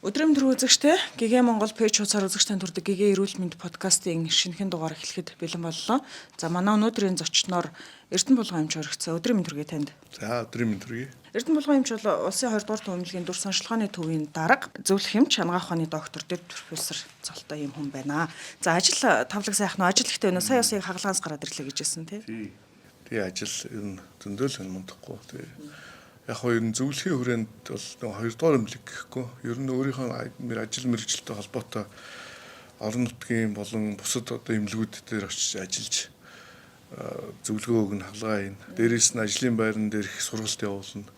Өдрийн мэнд үзэгчдээ, ГГ Монгол page хуудасаар үзэгч танд хүрдэг ГГ Эрүүл мэнд подкастын шинэхэн дугаар эхлэхэд бэлэн боллоо. За, манай өнөөдрийн зочноор Эрдэнэ булган эмч орогдсон. Өдрийн мэнд хүргэе танд. За, өдрийн мэнд хүргэе. Эрдэнэ булган эмч бол улсын 20 дугаар түмлэгийн дүрс онцлогооны төвийн дарга, зөвлөх эмч, анагаах ухааны доктор, дэд профессор цолтой юм хүн байна. За, ажил тавлаг сайхан уу? Ажил ихтэй байна уу? Сая бас яг хагалгаанаас гараад ирлээ гэж хэлсэн, тий? Тий, ажил ер нь зөндөл юм мундахгүй. Тий. Яг хоо ер нь зөвлөхийн хүрээнд бол нэг 2 дугаар эмнэлэг гэхгүй. Ер нь өөрийнхөө ажил мэргэжилтэй холбоотой орон нутгийн болон бусад одоо эмнэлгүүд дээр очиж ажиллаж зөвлөгөө өгнө, хагалгаа хийн. Дээрээс нь ажлын байран дээр их сургалт явуулна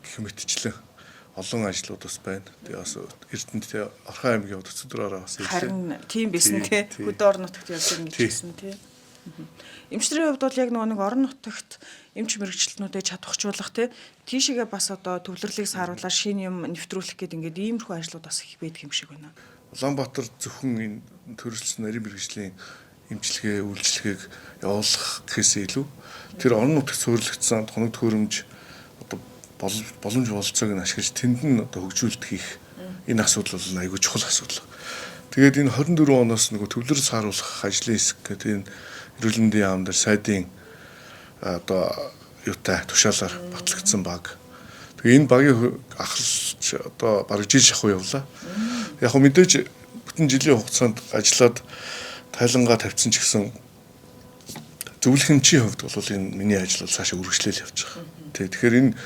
гэх мэтчлэн олон ажлууд бас байна. Тэгээ бас Эрдэнэт Орхон аймгийн Өцөдрөөрөө бас ирлээ. Харин тийм бисэн, тий. Хөдөө орон нутагт явж байгаа гэж хэлсэн, тий. Эмчнэрийн хувьд бол яг нөгөө нэг орон нутагт эмч мэргэжилтнүүдэд чадварчуулах, тий, тийшээгээ бас одоо төвлөрлийг сааруулаад шинэ юм нэвтрүүлэх гээд ингээд иймэрхүү ажлууд бас их байдаг юм шиг байна. Улаанбаатар зөвхөн энэ төрөлсөн нарийн мэргэжлийн эмчилгээ, үйлчилгээг явуулах гэхээс илүү тэр орон нутагт суурилагдсан тоног төхөөрөмж одоо боломж бололцоог нь ашиглаж тэнд нь одоо хөгжүүлэлт хийх энэ асуудал бол айгүй чухал асуудал. Тэгээд энэ 24 оноос нөгөө төвлөрөл сааруулах ажлын хэсэг гэдэг энэ эрүүл мэндийн яам дээр сайдын одоо юутай тушаалаар батлагдсан баг. Тэгээ энэ багийн ахалж одоо бараг жил шахуу явлаа. Яг хөө мэдээж бүтэн жилийн хугацаанд ажиллаад тайлангаа тавьсан ч гэсэн зөвлөх эмчийн хувьд бол энэ миний ажил бол цаашаа үргэлжлээл явж байгаа. Тэ, тэгэхээр энэ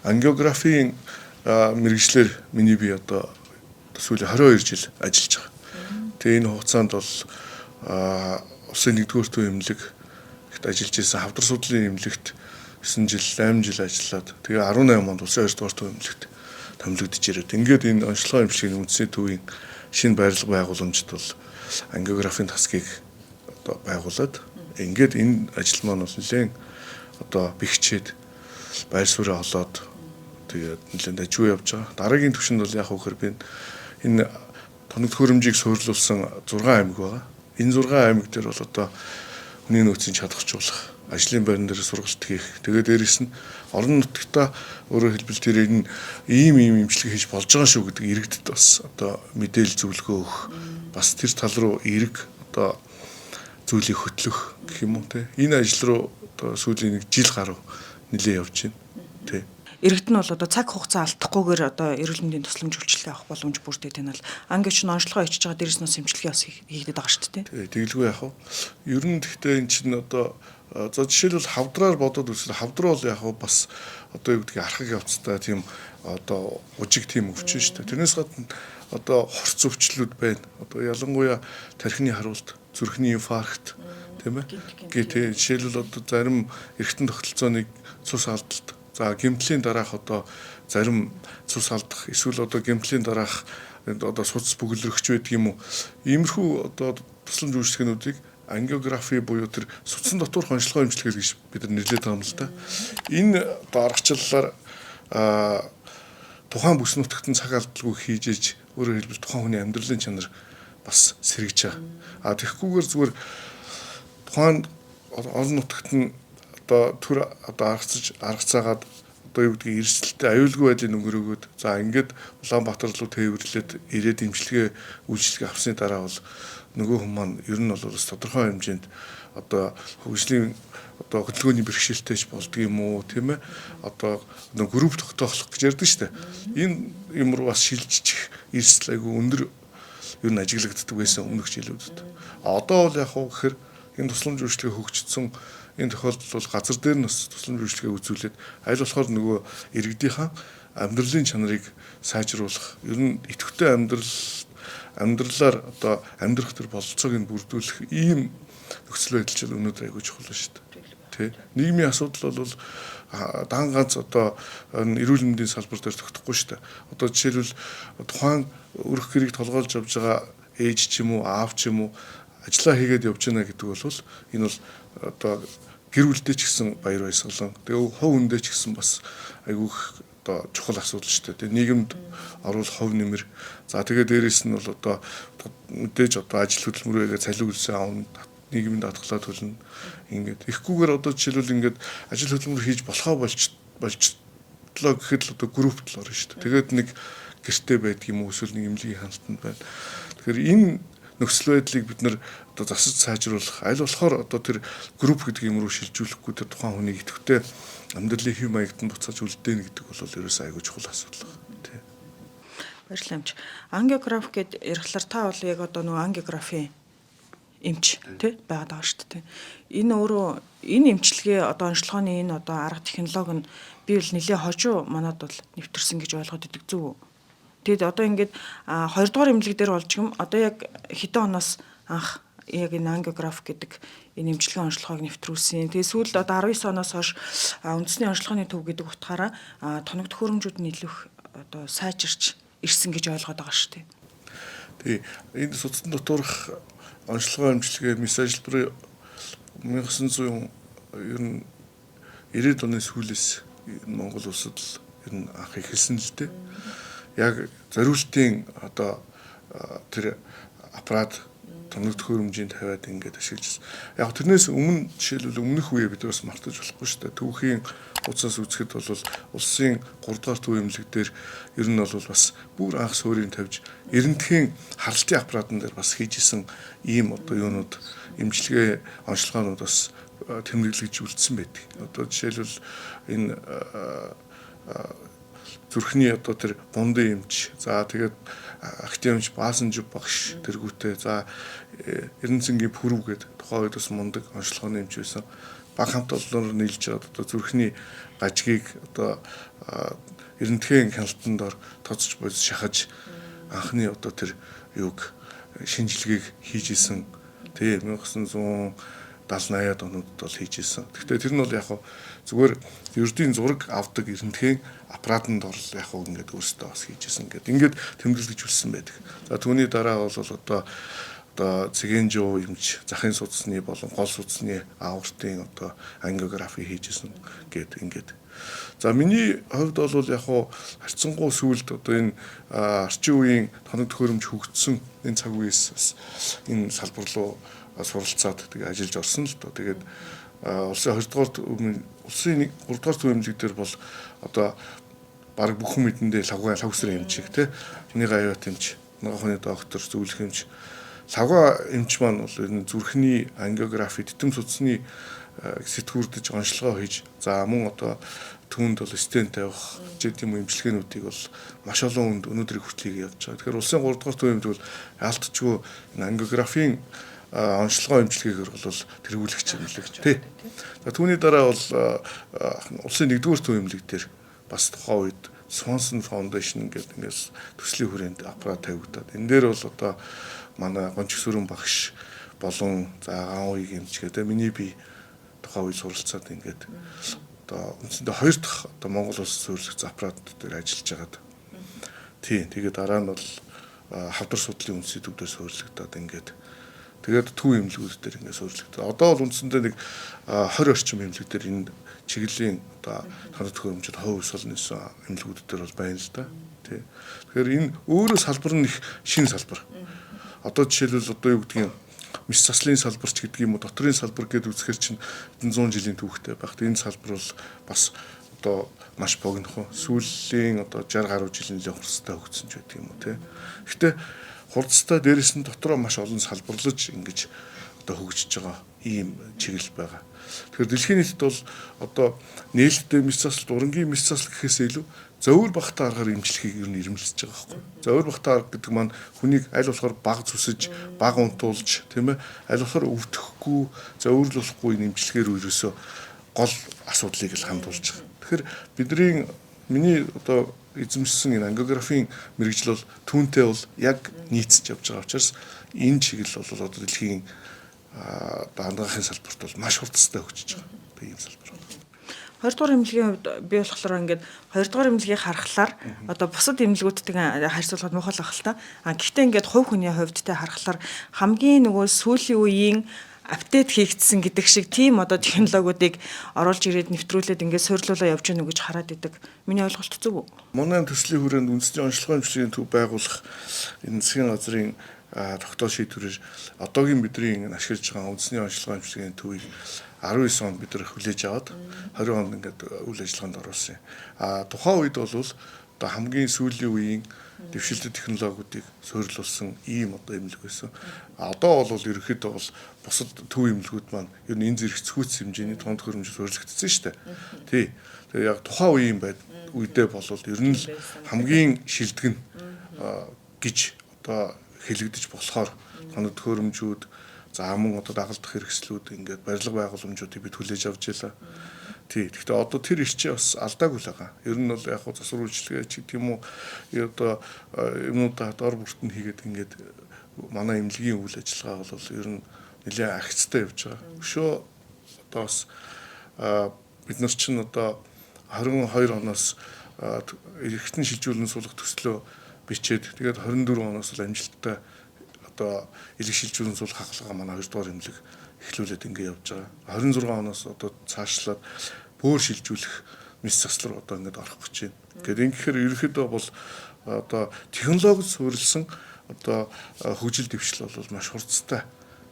ангиографийн мэргэжлээр миний би одоо сүүлийн 22 жил ажиллаж байгаа. Тэгээ энэ хугацаанд бол улсын 1-р төв эмнэлэг ихт ажиллаж исэн, хавдар судлалын эмнэлэгт 9 жил, 8 жил ажиллаад, тэгээ 18 онд улсын 2-р төв эмнэлэгт томилогдож ирээд, ингээд энэ онцлогоо эмчилгээний үндэсний төвийн шинэ байрлал байгууламжид бол ангиографийн тасгийг одоо байгуулад, ингээд энэ ажил маань бол нэлээд одоо бэхжээд, байр сууриа олоод, тэгээд нэлээд дажгүй явж байгаа. Дараагийн түвшинд бол яг хөөхөр би энэ тоног төхөөрөмжийг суйрлуулсан 6 аймаг байгаа. Энэ 6 аймаг дээр бол одоо хүний нөөцийн чадварчуулах, ажлын байран дээр сургалт хийх. Тэгээд дээрэс нь орон нутагта, өөрөөр хэлбэл, тэр энэ ийм ийм эмчилгээ хийж болж байгаа шүү гэдэг иргэдэд бас одоо мэдээлэл зөвлөгөө өгөх, бас тэр тал руу эерэг одоо зүйлийг хөтлөх гэх юм уу, те. Энэ ажил руу одоо сүүлийн нэг жил гаруй нэлээд явж байна. Тэ. Иргэд нь бол одоо цаг хугацаа алдахгүйгээр одоо эрүүл мэндийн тусламж үйлчилгээ авах боломж бүрдээ танил. Ангич нь онцлогоо ичж байгаа, дээрээс нь бас эмчилгээ бас хийгдээд байгаа шүү дээ. Тэгэлгүй яах вэ? Ер нь гэхдээ энэ чинь одоо за жишээлбэл хавдраар бодоод үзсэн, хавдар бол яг бас одоо юу гэдгийг архаг явцтай тийм одоо ужиг тийм өвчин шүү дээ. Тэрнээс гадна одоо хорц өвчлүүд байна. Одоо ялангуяа тархины харуулт, зүрхний инфаркт, тийм ээ. Гэ жишээлбэл одоо зарим эргэтэн тогтолцооны цус алдалт, за гэмтлийн дараах одоо зарим цус алдах, эсвэл одоо гэмтлийн дараах одоо судас бөглөрөгч байдаг юм уу. Иймэрхүү одоо тусламж үйлчилгээнүүдийг ангиографи буюу тэр судсан дотоорх онцлогоо эмчилгээ гэж бид нар нэрлэдэг байгаа юм л да. Энэ одоо аргачлалаар тухайн бүс нутагт нь цаг алдалгүй хийж иж, өөрөөр хэлбэл, тухайн хүний амьдралын чанар бас сэргэж байгаа. А тэгэхгүйгээр зүгээр тухайн орон нутагт нь одоо төр одоо аргацаж аргацаагаад одоо юу гэдгийг эрсдэлтэй аюулгүй байдлын өнгөрөөгөөд, за ингээд Улаанбаатар руу тээвэрлээд ирээд эмчилгээ үйлчилгээ авсны дараа бол нөгөө хүн маань ер нь бол бас тодорхой хэмжээнд одоо хөгжлийн одоо хөдөлгөөний бэрхшээлтэй ч болдго юм уу, тийм ээ, одоо нөгөө групп тогтоох гэж ярьдаг шүү дээ. Энэ юм руу бас шилжчих эрсдэл айгүй өндөр ер нь ажиглагддаг байсан өмнөх жилүүдэд. А одоо бол яг уу гэхээр энэ тусламж үйлчилгээ хөгжсөн энэ тохиолдолд бол газар дээр нь бас тусламж үйлчилгээ үзүүлээд аль болохоор нөгөө иргэдийнхаа амьдралын чанарыг сайжруулах, ер нь идэвхтэй амьдралаар одоо амьдрах төр бололцоог нь бүрдүүлэх ийм нөхцөл байдал чинь өнөөдөр айгүй чухал байна шүү дээ. Тэ. Нийгмийн асуудал бол дан ганц одоо эрүүл мэндийн салбар дээр тогтохгүй шүү дээ. Одоо жишээлбэл тухайн өрх гэрийг толгойлж явж байгаа ээж ч юм уу, аав ч юм уу ажиллаа хийгээд явж байна гэдэг бол энэ бол одоо гэр бүлдээ ч гэсэн баяр баясгалан, тэгээ хувь хүндээ ч гэсэн бас айгүйх одоо чухал асуудал шүү дээ. Тэгээ нийгэмд оруул хувь нэмэр. За, тэгээ дээрэс нь бол одоо мэдээж одоо ажил хөдөлмөрөөр цалин үлсээ авна, нийгэмд даатгалаа төлнө. Ингээд ихгүйгээр одоо жишээлбэл ингээд ажил хөдөлмөр хийж болохоо болчлоо гэхэд л одоо группт л орно шүү дээ. Тэгээд нэг гэрте байдаг юм уу, эсвэл нэг эмнэлгийн хяналтанд байна. Тэгэхээр энэ нөхцөл байдлыг бид нар одоо засаж сайжруулах, аль болохоор одоо тэр групп гэдэг юм руу шилжүүлэхгүй тэр тухайн хүнийг идэвхтэй амьдралын хэв маягт нь буцааж үлдээнэ гэдэг бол ерөөсөө айгүй чухал асуудал байна. Тий. Баярлалаа эмч. Ангиограф гэд ярихлаар та бол яг одоо нөгөө ангиографийн эмч тий байгаад байгаа шүү дээ. Энэ өөрөө энэ эмчилгээ одоо онцлогооны энэ одоо арга технологи нь би бол нэлээ хожуу манад бол нэвтэрсэн гэж ойлгоод идэг, зөв үү? Тэгэд одоо ингээд 2 дугаар эмнэлэг дээр болж юм одоо яг хэдэн оноос анх яг энэ ангиограф гэдэг энэ эмчилгээ онцлогоог нэвтрүүлсэн. Тэгээ сүүлд одоо 19 оноос хойш үндэсний онцлогооны төв гэдэг утгаараа тоног төхөөрөмжүүд нь илүү их одоо сайжирч ирсэн гэж ойлгоод байгаа шүү дээ. Тий, энэ судасны доторх онцлогоо эмчилгээ мэс ажилбарын 1990-ад оны сүүлээс Монгол улсад л ер нь анх эхэлсэн л дээ. Яг зориултын одоо тэр аппарат тоног төхөөрөмжийн тавиад ингээд ашиглаж. Яг тэрнээс өмнө жишээлбэл өмнөх үеэ бид бас мартаж болохгүй шүү дээ. Түүхийн хугацаас үзэхэд бол улсын 3 дугаар төв эмнэлэг дээр ер нь бол бас бүр анх суурийг тавьж эрентхийн харалтын аппаратан дээр бас хийж исэн ийм одоо юунууд эмчилгээ онцлогоонууд бас тэмдэглэж үлдсэн байдаг. Одоо жишээлбэл энэ зүрхний одоо тэр бундын эмч, за тэгээд актив эмч Баасанжив багш тэргүүтээ, за Эрдэнэцэнгийн пүрв гэдэг тухайн үед бас мундаг онцлогооны эмч байсан. Баг хамт олноор нийлж аваад одоо зүрхний гажгийг одоо эрентхийн хяналтанд дор тоцож бодис шахаж анхны одоо тэр юуг шинжилгээг хийж исэн. Тий, 1970 80-ад онуудад бол хийж исэн. Гэхдээ тэр нь бол яг зүгээр ердийн зураг авдаг эрентхийн аппаратанд орол яг ингээд өөрсдөө бас хийж исэн гэдэг. Ингээд тэмдэглэж үлсэн байдаг. За түүний дараа бол одоо цэгэнжүү эмч захын судасны болон гол судасны агууртын одоо ангиографи хийж исэн гэд ингээд. За миний хувьд бол яг харьцангуй сүүлд одоо энэ орчин үеийн тоног төхөөрөмж хөгжсөн энэ цаг үеэс бас энэ салбар руу суралцаад тэгээ ажиллаж орсон л доо. Тэгээд улсын 2 дугаар улсын 3 дугаар төв эмнэлэг дээр бол одоо баг бүх хүн мэдэндээ лавга лавгсрын эмчиг те хүний гавьяат эмч, ногоохны доктор, зөвлөх эмч, лавга эмч маань бол энэ зүрхний ангиографи, титэм судасны сэтгүүрдэж онцлогоо хийж, за мөн одоо түүнд бол стент тавих ч гэдэм юм эмчилгээнүүдийг бол маш олон хүнд өнөөдрийг хүртэл явж байгаа. Тэгэхээр улсын 3 дугаар төв эмнэлэг бол яалтчгүй энэ ангиографийн онцлогоо эмчилгээгээр бол тэргүүлэгч эмнэлэг тий. За түүний дараа бол улсын 1-р төв эмнэлэг дээр бас тухайн үед Swanson Foundation гэдэг ингээс төслийн хүрээнд аппарат тавигдаад энэ дээр бол одоо манай Гончгсүрэн багш болон за ган уйг эмч гэдэг миний бие тухайн үед суралцаад ингээд одоо үндсэндээ хоёр дахь одоо Монгол улс суурилах аппарат дээр ажиллаж байгаад тий, тэгээд дараа нь бол хавдар судлалын үндэсний төв дээр суурилагдаад ингээд тэгээд төв эмнэлгүүд дээр ингээд суурилагдаад одоо бол үндсэндээ нэг 20 орчим эмнэлэг дээр энэ чиглэлийн одоо тоног төхөөрөмжөд хувь өсөл нээсэн эмнэлгүүд дээр бол байна л да. Тий. Тэгэхээр энэ өөрөө салбар нь их шинэ салбар. Одоо жишээлбэл одоо юу гэдгийг мэс заслын салбар ч гэдэг юм уу, дотрын салбар гэдээ үзэхэр чинь 100 жилийн түүхтэй байх. Энэ салбар бол бас одоо маш богинохон. Сүүлийн одоо 60 гаруй жилийн нэлээд хурцтай хөгжсөн ч байдаг юм уу, тий. Гэхдээ хурцтай дээрэс нь дотроо маш олон салбарлаж ингэж одоо хөгжиж байгаа ийм чиглэл байгаа. Тэгэхээр дэлхийн нийтэд бол одоо нээлттэй мэс засал, дурангийн мэс засал гэхээс илүү зөөр багтаа аргаар эмчлэхийг ер нь ирмэлцэж байгаа байхгүй. Зөөр багтаа арга гэдэг маань хүнийг аль болохоор баг зүсэж, баг унтуулж, тийм ээ, аль болохоор өвдөхгүй, зөөвөрлөхгүй энэ эмчилгээр ерөөсөө гол асуудлыг л хандуулж байгаа. Тэгэхээр бидний миний одоо эзэмшсэн энэ ангиографийн мэргэжил бол түүнтэй бол яг нийцэж явж байгаа учраас энэ чиглэл бол одоо дэлхийн андгаахын салбарт бол маш хурдтай хөгжиж байгаа. Ийм салбар. 2 дугаар эмнэлгийн хувьд би болохоор ингээд 2 дугаар эмнэлгийг харахлаар одоо бусад эмнэлгүүдтэйгээ харьцуулахад муухай л байх л та. А гэхдээ ингээд хувь хүний хувьд те харахлаар хамгийн нөгөө сүүлийн үеийн апдейт хийгдсэн гэдэг шиг тийм одоо технологиудыг оруулж ирээд нэвтрүүлээд ингээд суйрлуулаа явж гэнэ гэж хараад идэг. Миний ойлголт зөв үү? Манай төслийн хүрээнд үндэсний онцлогын эмчилгээний төв байгуулах энэ засгийн газрын тогтоол шийдвэрээр одоогийн бидний ашиглаж байгаа үндэсний онцлогын эмчилгээний төвийг 19 онд бид нар хүлээж аваад 20 онд ингээд үйл ажиллагаанд оруулсан юм. А тухайн үед бол одоо хамгийн сүүлийн үеийн дэвшилтэт технологиудыг суурилуулсан ийм одоо эмнэлэг байсан. Одоо бол ерөнхийдөө бол бусад төв эмнэлгүүд маань ер нь энэ зэрэг цэцгүүц хэмжээний тоног төхөөрөмж суурилагдсан шүү дээ. Тий. Тэгээ яг тухайн үеийн байд үедээ бол ер нь л хамгийн шилдэг нь гэж одоо хэлэгдэж болохоор тоног төхөөрөмжүүд, за мөн одоо дагалдах хэрэгслүүд, ингээд барилга байгууламжуудыг бид хүлээж авч байлаа. Тий. Гэхдээ одоо тэр ирчээ бас алдаагүй л байгаа. Ер нь бол яг хуу засвар үйлчилгээ ч гэх юм уу одоо юмнуудаа дор бүрт нь хийгээд ингээд манай эмнэлгийн үйл ажиллагаа бол ер нь нэлээд ахицтай явж байгаа. Өшөө одоо бас бид нар чинь одоо 22 оноос эргэтэн шилжүүлэн суулгах төслөө бичээд тэгээд 24 оноос л амжилттай одоо элэг шилжүүлэн суулгах хагалгаа манай 2 дугаар эмнэлэг эхлүүлээд ингэ явж байгаа. 26 оноос одоо цаашлаад бөөр шилжүүлэх мэс засал руу одоо ингээд орох гэж байна. Тэгээд ингэхээр ерөнхийдөө бол одоо технологид суурилсан одоо хөгжил дэвшил бол маш хурцтай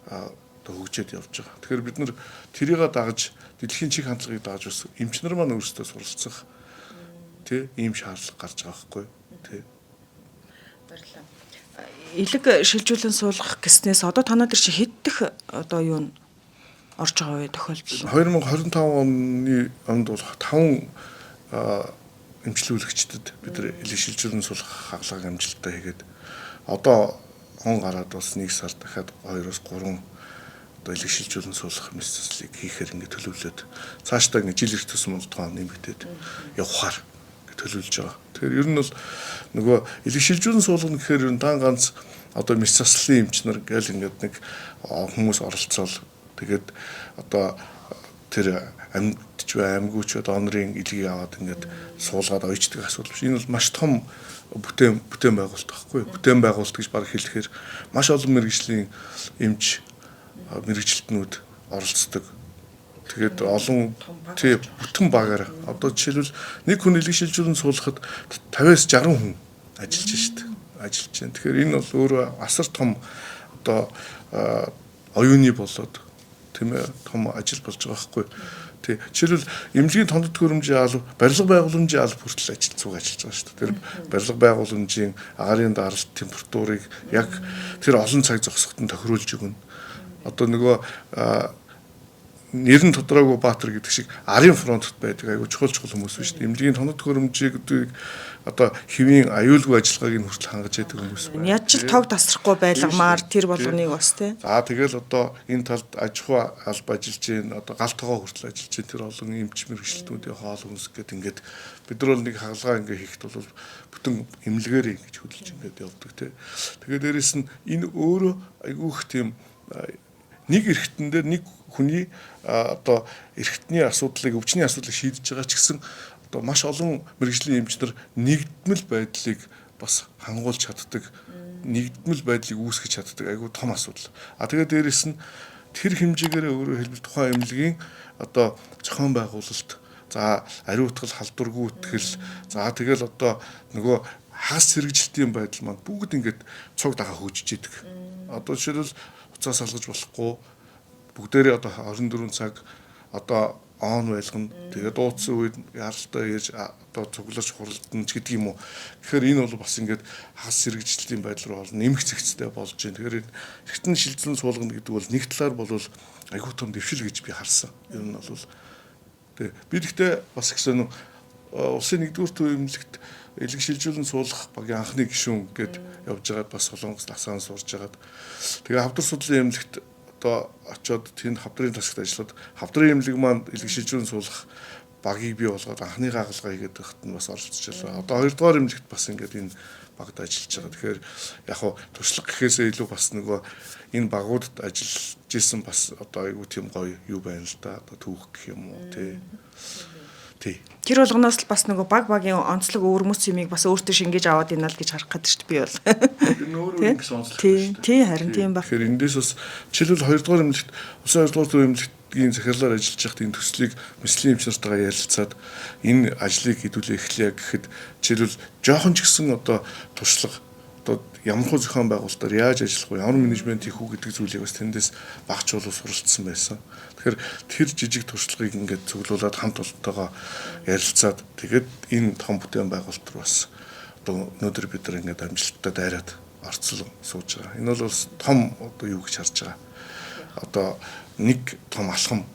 одоо хөгжөөд явж байгаа. Тэгэхээр бид нар тэрийг дагаж дэлхийн чиг хандлагыг дагаж бас эмч нар маань өөрсдөө суралцах тий ийм шаардлага гарч байгаа байхгүй тий. Баярлалаа. Элэг шилжүүлэн суулгах гэснээс одоо танаа дээр чи хэд дэх одоо юу н орж байгаа вэ тохиолдол? 2025 оны онд бол 5 эмчлүүлэгчдэд бид нар элэг шилжүүлэн суулгах хагалгааг амжилттай хийгээд одоо он гараад бас 1 сар дахиад 2-оос 3 одоо элэг шилжүүлэн суулгах мэс заслыг хийхээр ингээд төлөвлөд цаашдаа ингээд жил ирэх тусам болтгоо нэмэгдээд явахаар төлөвлөж байгаа. Тэгэхээр ер нь бол нөгөө элэг шилжүүлэн суулгана гэхээр ер нь дан ганц одоо мэс заслын эмч нар гээл ингээд нэг хүмүүс оролцоол тэгээд одоо тэр амьдч бай, амьгүйч бай донорын элгийг аваад ингээд суулгаад ойчдөг асуудал биш. Энэ бол маш том бүтээн байгуулалт байхгүй юу? Бүтээн байгуулалт гэж баг хэлэхээр маш олон мэргэжлийн эмч мэргэжилтнүүд оролцдог. Тэгээд олон тий бүтэн багаар одоо жишээлбэл нэг хүн элэг шилжүүлэн суулгахад 50-аас 60 хүн ажиллаж шít. Ажиллаж байна. Тэгэхээр энэ бол өөрөө асар том одоо оюуны болоод тийм ээ том ажил болж байгаа байхгүй. Тий. Жишээлбэл эмнэлгийн тоног төхөөрөмжийн алба, барилга байгууламжийн алба хүртэл ажил цуг ажиллаж байгаа шүү дээ. Тэр барилга байгууламжийн агаарын даралт температурыг яг тэр олон цаг зогсоход нь тохируулж өгнө. Одоо нөгөө нэр нь тодорхойгүй баатар гэдэг шиг арын фронтод байдаг айгуу чухал хүмүүс биш үү? Эмнэлгийн тоног төхөөрөмжийг одоо хэвийн аюулгүй ажиллагааг нь хүртэл хангаж яадаг хүмүүс байна. Яаж ч тог тасрахгүй байлгамаар тэр болгоныг бас тий. За тэгэл одоо энэ талд аж ахуй алба ажиллаж гин одоо гал тогоо хүртэл ажиллаж гин тэр олон эмч мэргэжилтнүүдийн хоол хүнс гэдэг ингээд бид нар бол нэг хагалгаа ингээ хийхэд бол бүтэн эмнэлгээрээ ингэж хөдөлж ингээд явдаг тий. Тэгээ дээрэс нь энэ өөрөө айгүйх тийм нэг эргэтэн дээр нэг хүний одоо эргэтний асуудлыг өвчний асуудлыг шийдэж байгаа ч гэсэн одоо маш олон мэргэжлийн эмч нар нэгдмэл байдлыг бас хангуулж чаддаг, нэгдмэл байдлыг үүсгэж чаддаг айгүй том асуудал. А тэгээ дээрэс нь тэр хэмжээгээр өөрөөр хэлбэл тухайн эмнэлгийн одоо зохион байгуулалт, за ариутгал, халдваргүй үтгэл, за тэгэл одоо нөгөө хагас сэргэжилтийн байдал маань бүгд ингээд цуг дагаа хөгжиж идэг. Одоо жишээлбэл хуцаас салгаж болохгүй бүгдээрээ одоо 24 цаг одоо он байлгана. Тэгээд дуудсан үед яралтай ярьж одоо цугларч хуралдана ч гэдэг юм уу. Тэгэхээр энэ бол бас ингээд хагас сэргэжилтийн байдал руу бол нэмэх зэгцтэй болж байна. Тэгэхээр эргэтэн шилжлэн суулгана гэдэг бол нэг талаар бол айгүй том дэвшил гэж би харсан. Ер нь бол тэгээ би гэхдээ бас ихсэн улсын нэгдүгээр төв эмнэлэгт элэг шилжүүлэн суулгах багийн анхны гишүүн гэд явж байгаад бас Солонгос ласаан сурж байгаад тэгээ хавдар судлалын эмнэлэгт одоо очиод тэнд хавдрын тасагт ажиллаад хавдрын эмнэлэг маань элэг шилжүүлэн суулгах багийг бий болгоод анхны хагалгаа хийгээд байхад нь бас оролцож байлаа. Одоо хоёрдугаар эмнэлэгт бас ингээд энэ багт ажиллаж байгаа. Тэгэхээр яг хуу туршлага гэхээсээ илүү бас нөгөө энэ багуудад ажиллаж исэн бас одоо айгүй тийм гоё юу байна л да. Одоо түүх гэх юм уу тий. Тий. Тэр болгоноос л бас нөгөө баг багийн онцлог өвөрмөц юмыг бас өөртөө шингээж аваад ийна л гэж харах гэдэг шүү дээ би бол. Тэр нь өөрөө ингэсэн онцлог шүү дээ. Тий, харин тийм баг. Тэгэхээр эндээс бас жишээлбэл хоёрдугаар эмнэлэгт улсын хоёрдугаар төв эмнэлгийн захирлаар ажиллаж байхад энэ төслийг мэслийн эмч нартайгаа ярилцаад энэ ажлыг хэдүүлээ эхлэе гэхэд жишээлбэл жоохон ч гэсэн одоо туршлага одоо ямар хуу зохион байгуулалтаар яаж ажиллах вэ, ямар менежмент хийх үү гэдэг зүйлийг бас тэндээс багч болов суралцсан байсан. Тэгэхээр тэр жижиг туршлагыг ингээд цуглуулад хамт олонтойгоо ярилцаад тэгээд энэ том бүтээн байгуулалт руу бас одоо өнөөдөр бид нар ингээд амжилттай дайраад орцол сууж байгаа. Энэ бол бас том одоо юу гэж харж байгаа. Одоо нэг том алхам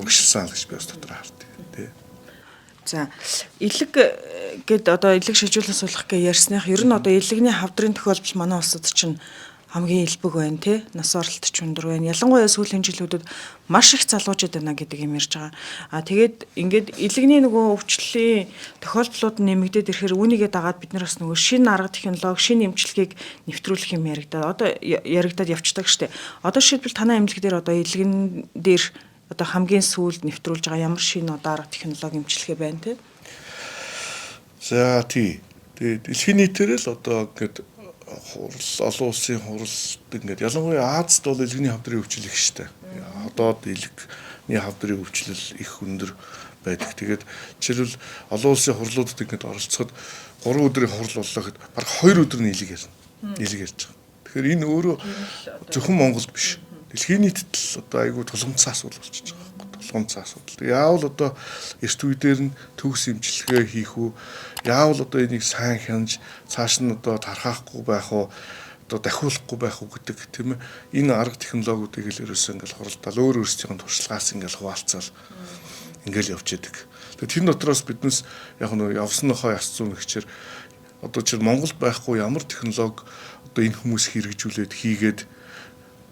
урагшилсан л гэж би бас дотор харддаг тий. За, элэг гэд одоо элэг шилжүүлэн суулгах гэж ярьсных ер нь одоо элэгний хавдрын тохиолдол манай улсад чинь хамгийн элбэг байна тий. Нас оролт ч өндөр байна. Ялангуяа сүүлийн жилүүдэд маш их залуучууд байна гэдэг юм ярьж байгаа. А тэгээд ингээд элэгний нөгөө өвчлөлийн тохиолдлууд нэмэгдээд ирэхээр үүнийгээ дагаад бид нар бас нөгөө шинэ арга технологи, шинэ эмчилгээг нэвтрүүлэх юм яригдаад одоо яригдаад явцдаг штэ. Одоо жишээлбэл танай эмнэлэг дээр одоо элэгэн дээр одоо хамгийн сүүлд нэвтрүүлж байгаа ямар шинэ одоо арга технологи эмчилгээ байна те? За тий. Тэгээд дэлхийн нийтээр л одоо ингээд хурал олон улсын хурал ингээд ялангуяа Азид бол элэгний хавдрын өвчлөл их штэ. Одоод элэгний хавдрын өвчлөл их өндөр байдаг. Тэгээд жишээлбэл олон улсын хурлуудад ингээд оролцоход 3 өдрийн хурал боллоо гэхэд бараг 2 өдөр нь элэг ярина. Элэг ярьж байгаа. Тэгэхээр энэ өөрөө зөвхөн Монголд биш. Дэлхийн нийтэд л одоо айгүй тулгамдсан асуудал болчихж байгаа байхгүй, тулгамдсан асуудал. Яавал одоо эрт үе дээр нь төгс эмчилгээ хийх үү? Яавал одоо энийг сайн хянаж цааш нь одоо тархаахгүй байх уу? Одоо дахиулахгүй байх уу гэдэг тийм ээ. Энэ арга технологиудыг л ерөөсөө ингээл хуралдаал өөр өөрсдийнх нь туршлагаас ингээл хуваалцаал ингээл явж идэг. Тэгээ тэр дотроос биднес яг нөө явсан нохоо яс зүүн нэгчээр одоо чинь Монголд байхгүй ямар технологи одоо энэ хүмүүс хэрэгжүүлээд хийгээд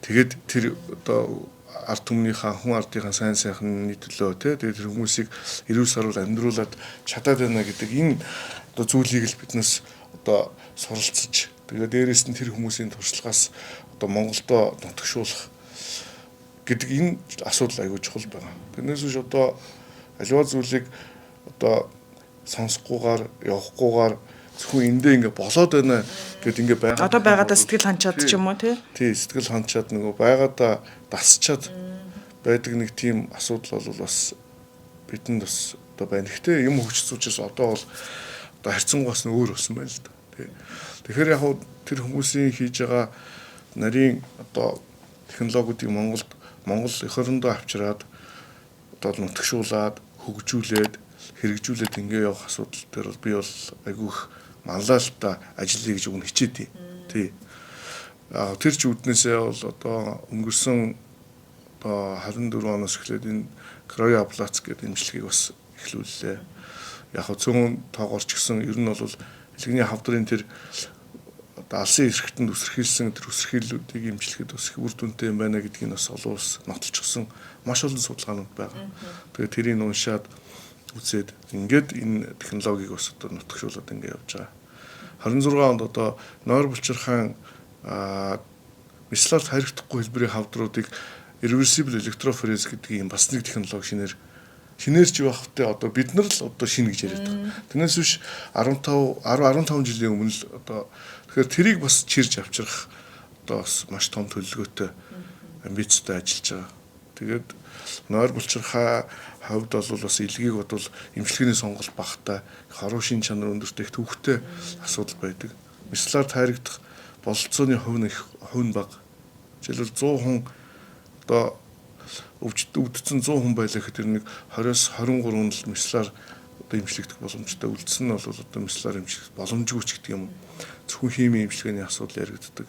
тэгээд тэр одоо ард түмнийхээ хүн ардынхаа сайн сайхны төлөө тий тэгээд тэр хүмүүсийг эрүүл саруул амьдруулад чадаад байна гэдэг энэ одоо зүйлийг л биднес одоо суралцаж тэгээд дээрэс нь тэр хүмүүсийн туршлагаас одоо Монголдо нутагшуулах гэдэг энэ асуудал аягүй чухал байгаа. Тэрнээс биш одоо аливаа зүйлийг одоо сонсохгүйгээр явахгүйгээр зөвхөн эндээ ингээ болоод байна гэд ингээ байгаа. Одоо байгаадаа сэтгэл ханчаад ч юм уу тий? Тий, сэтгэл ханчаад нөгөө байгаадаа дасчаад байдаг нэг тийм асуудал бол бас бидэнд бас одоо байна. Гэхдээ юм хөгжсөн учраас одоо бол одоо харьцангуйс нь өөр болсон байна л да. Тий. Тэгэхээр яг тэр хүмүүсийн хийж байгаа нарийн одоо технологиудыг Монголд Монгол эх орондоо авчираад одоо нутагшуулад хөгжүүлээд хэрэгжүүлээд ингээ явах асуудал дээр бол би бол айгүйх манлайлалтай ажиллая гэж өгнө хичээдээ. Тий. А тэр ч үүднээсээ бол одоо өнгөрсөн одоо 24 оноос эхлээд энэ криоаблац гэдэг эмчилгээг бас эхлүүллээ. Яг хөө цөөн тоогоор ч гэсэн ер нь бол элэгний хавдрын тэр одоо алсын эрхтэнд үсэрхийлсэн тэр үсэрхийллүүдийг эмчлэхэд бас их үр дүнтэй юм байна гэдгийг бас олон улс нотолчихсон маш олон судалгаанууд байгаа. Тэгээд тэрийг уншаад үзээд ингээд энэ технологиг бас одоо нутагшуулад ингээд явж байгаа. 26 онд одоо нойр булчирхаан мислаар харигдахгүй хэлбэрийн хавдруудыг irreversible electrophoresis гэдэг юм бас нэг технологи шинээр ч явахтай одоо бид нар л одоо шинэ гэж яриад байгаа. Тэрнээс биш 15 10 15 жилийн өмнө л одоо тэгэхээр тэрийг бас чирж авчрах одоо бас маш том төлөвлөгөөтэй амбицтай ажиллаж байгаа. Тэгээд нойр булчирхаа хувьд бол бас илгийг бодвол эмчилгээний сонголт багтай, хоруу шин чанар өндөртэй их төвхтэй асуудал байдаг. Мислаар тайрагдах бололцооны хувь нь их хувь нь бага. Жишээлбэл 100 хүн одоо өвдсөн 100 хүн байлаа гэхэд тэр нэг 20-с 23 л мислаар одоо эмчлэгдэх боломжтой. Үлдсэн нь бол одоо мислаар эмчлэх боломжгүй ч гэдэг юм. Зөвхөн химийн эмчилгээний асуудал яригддаг.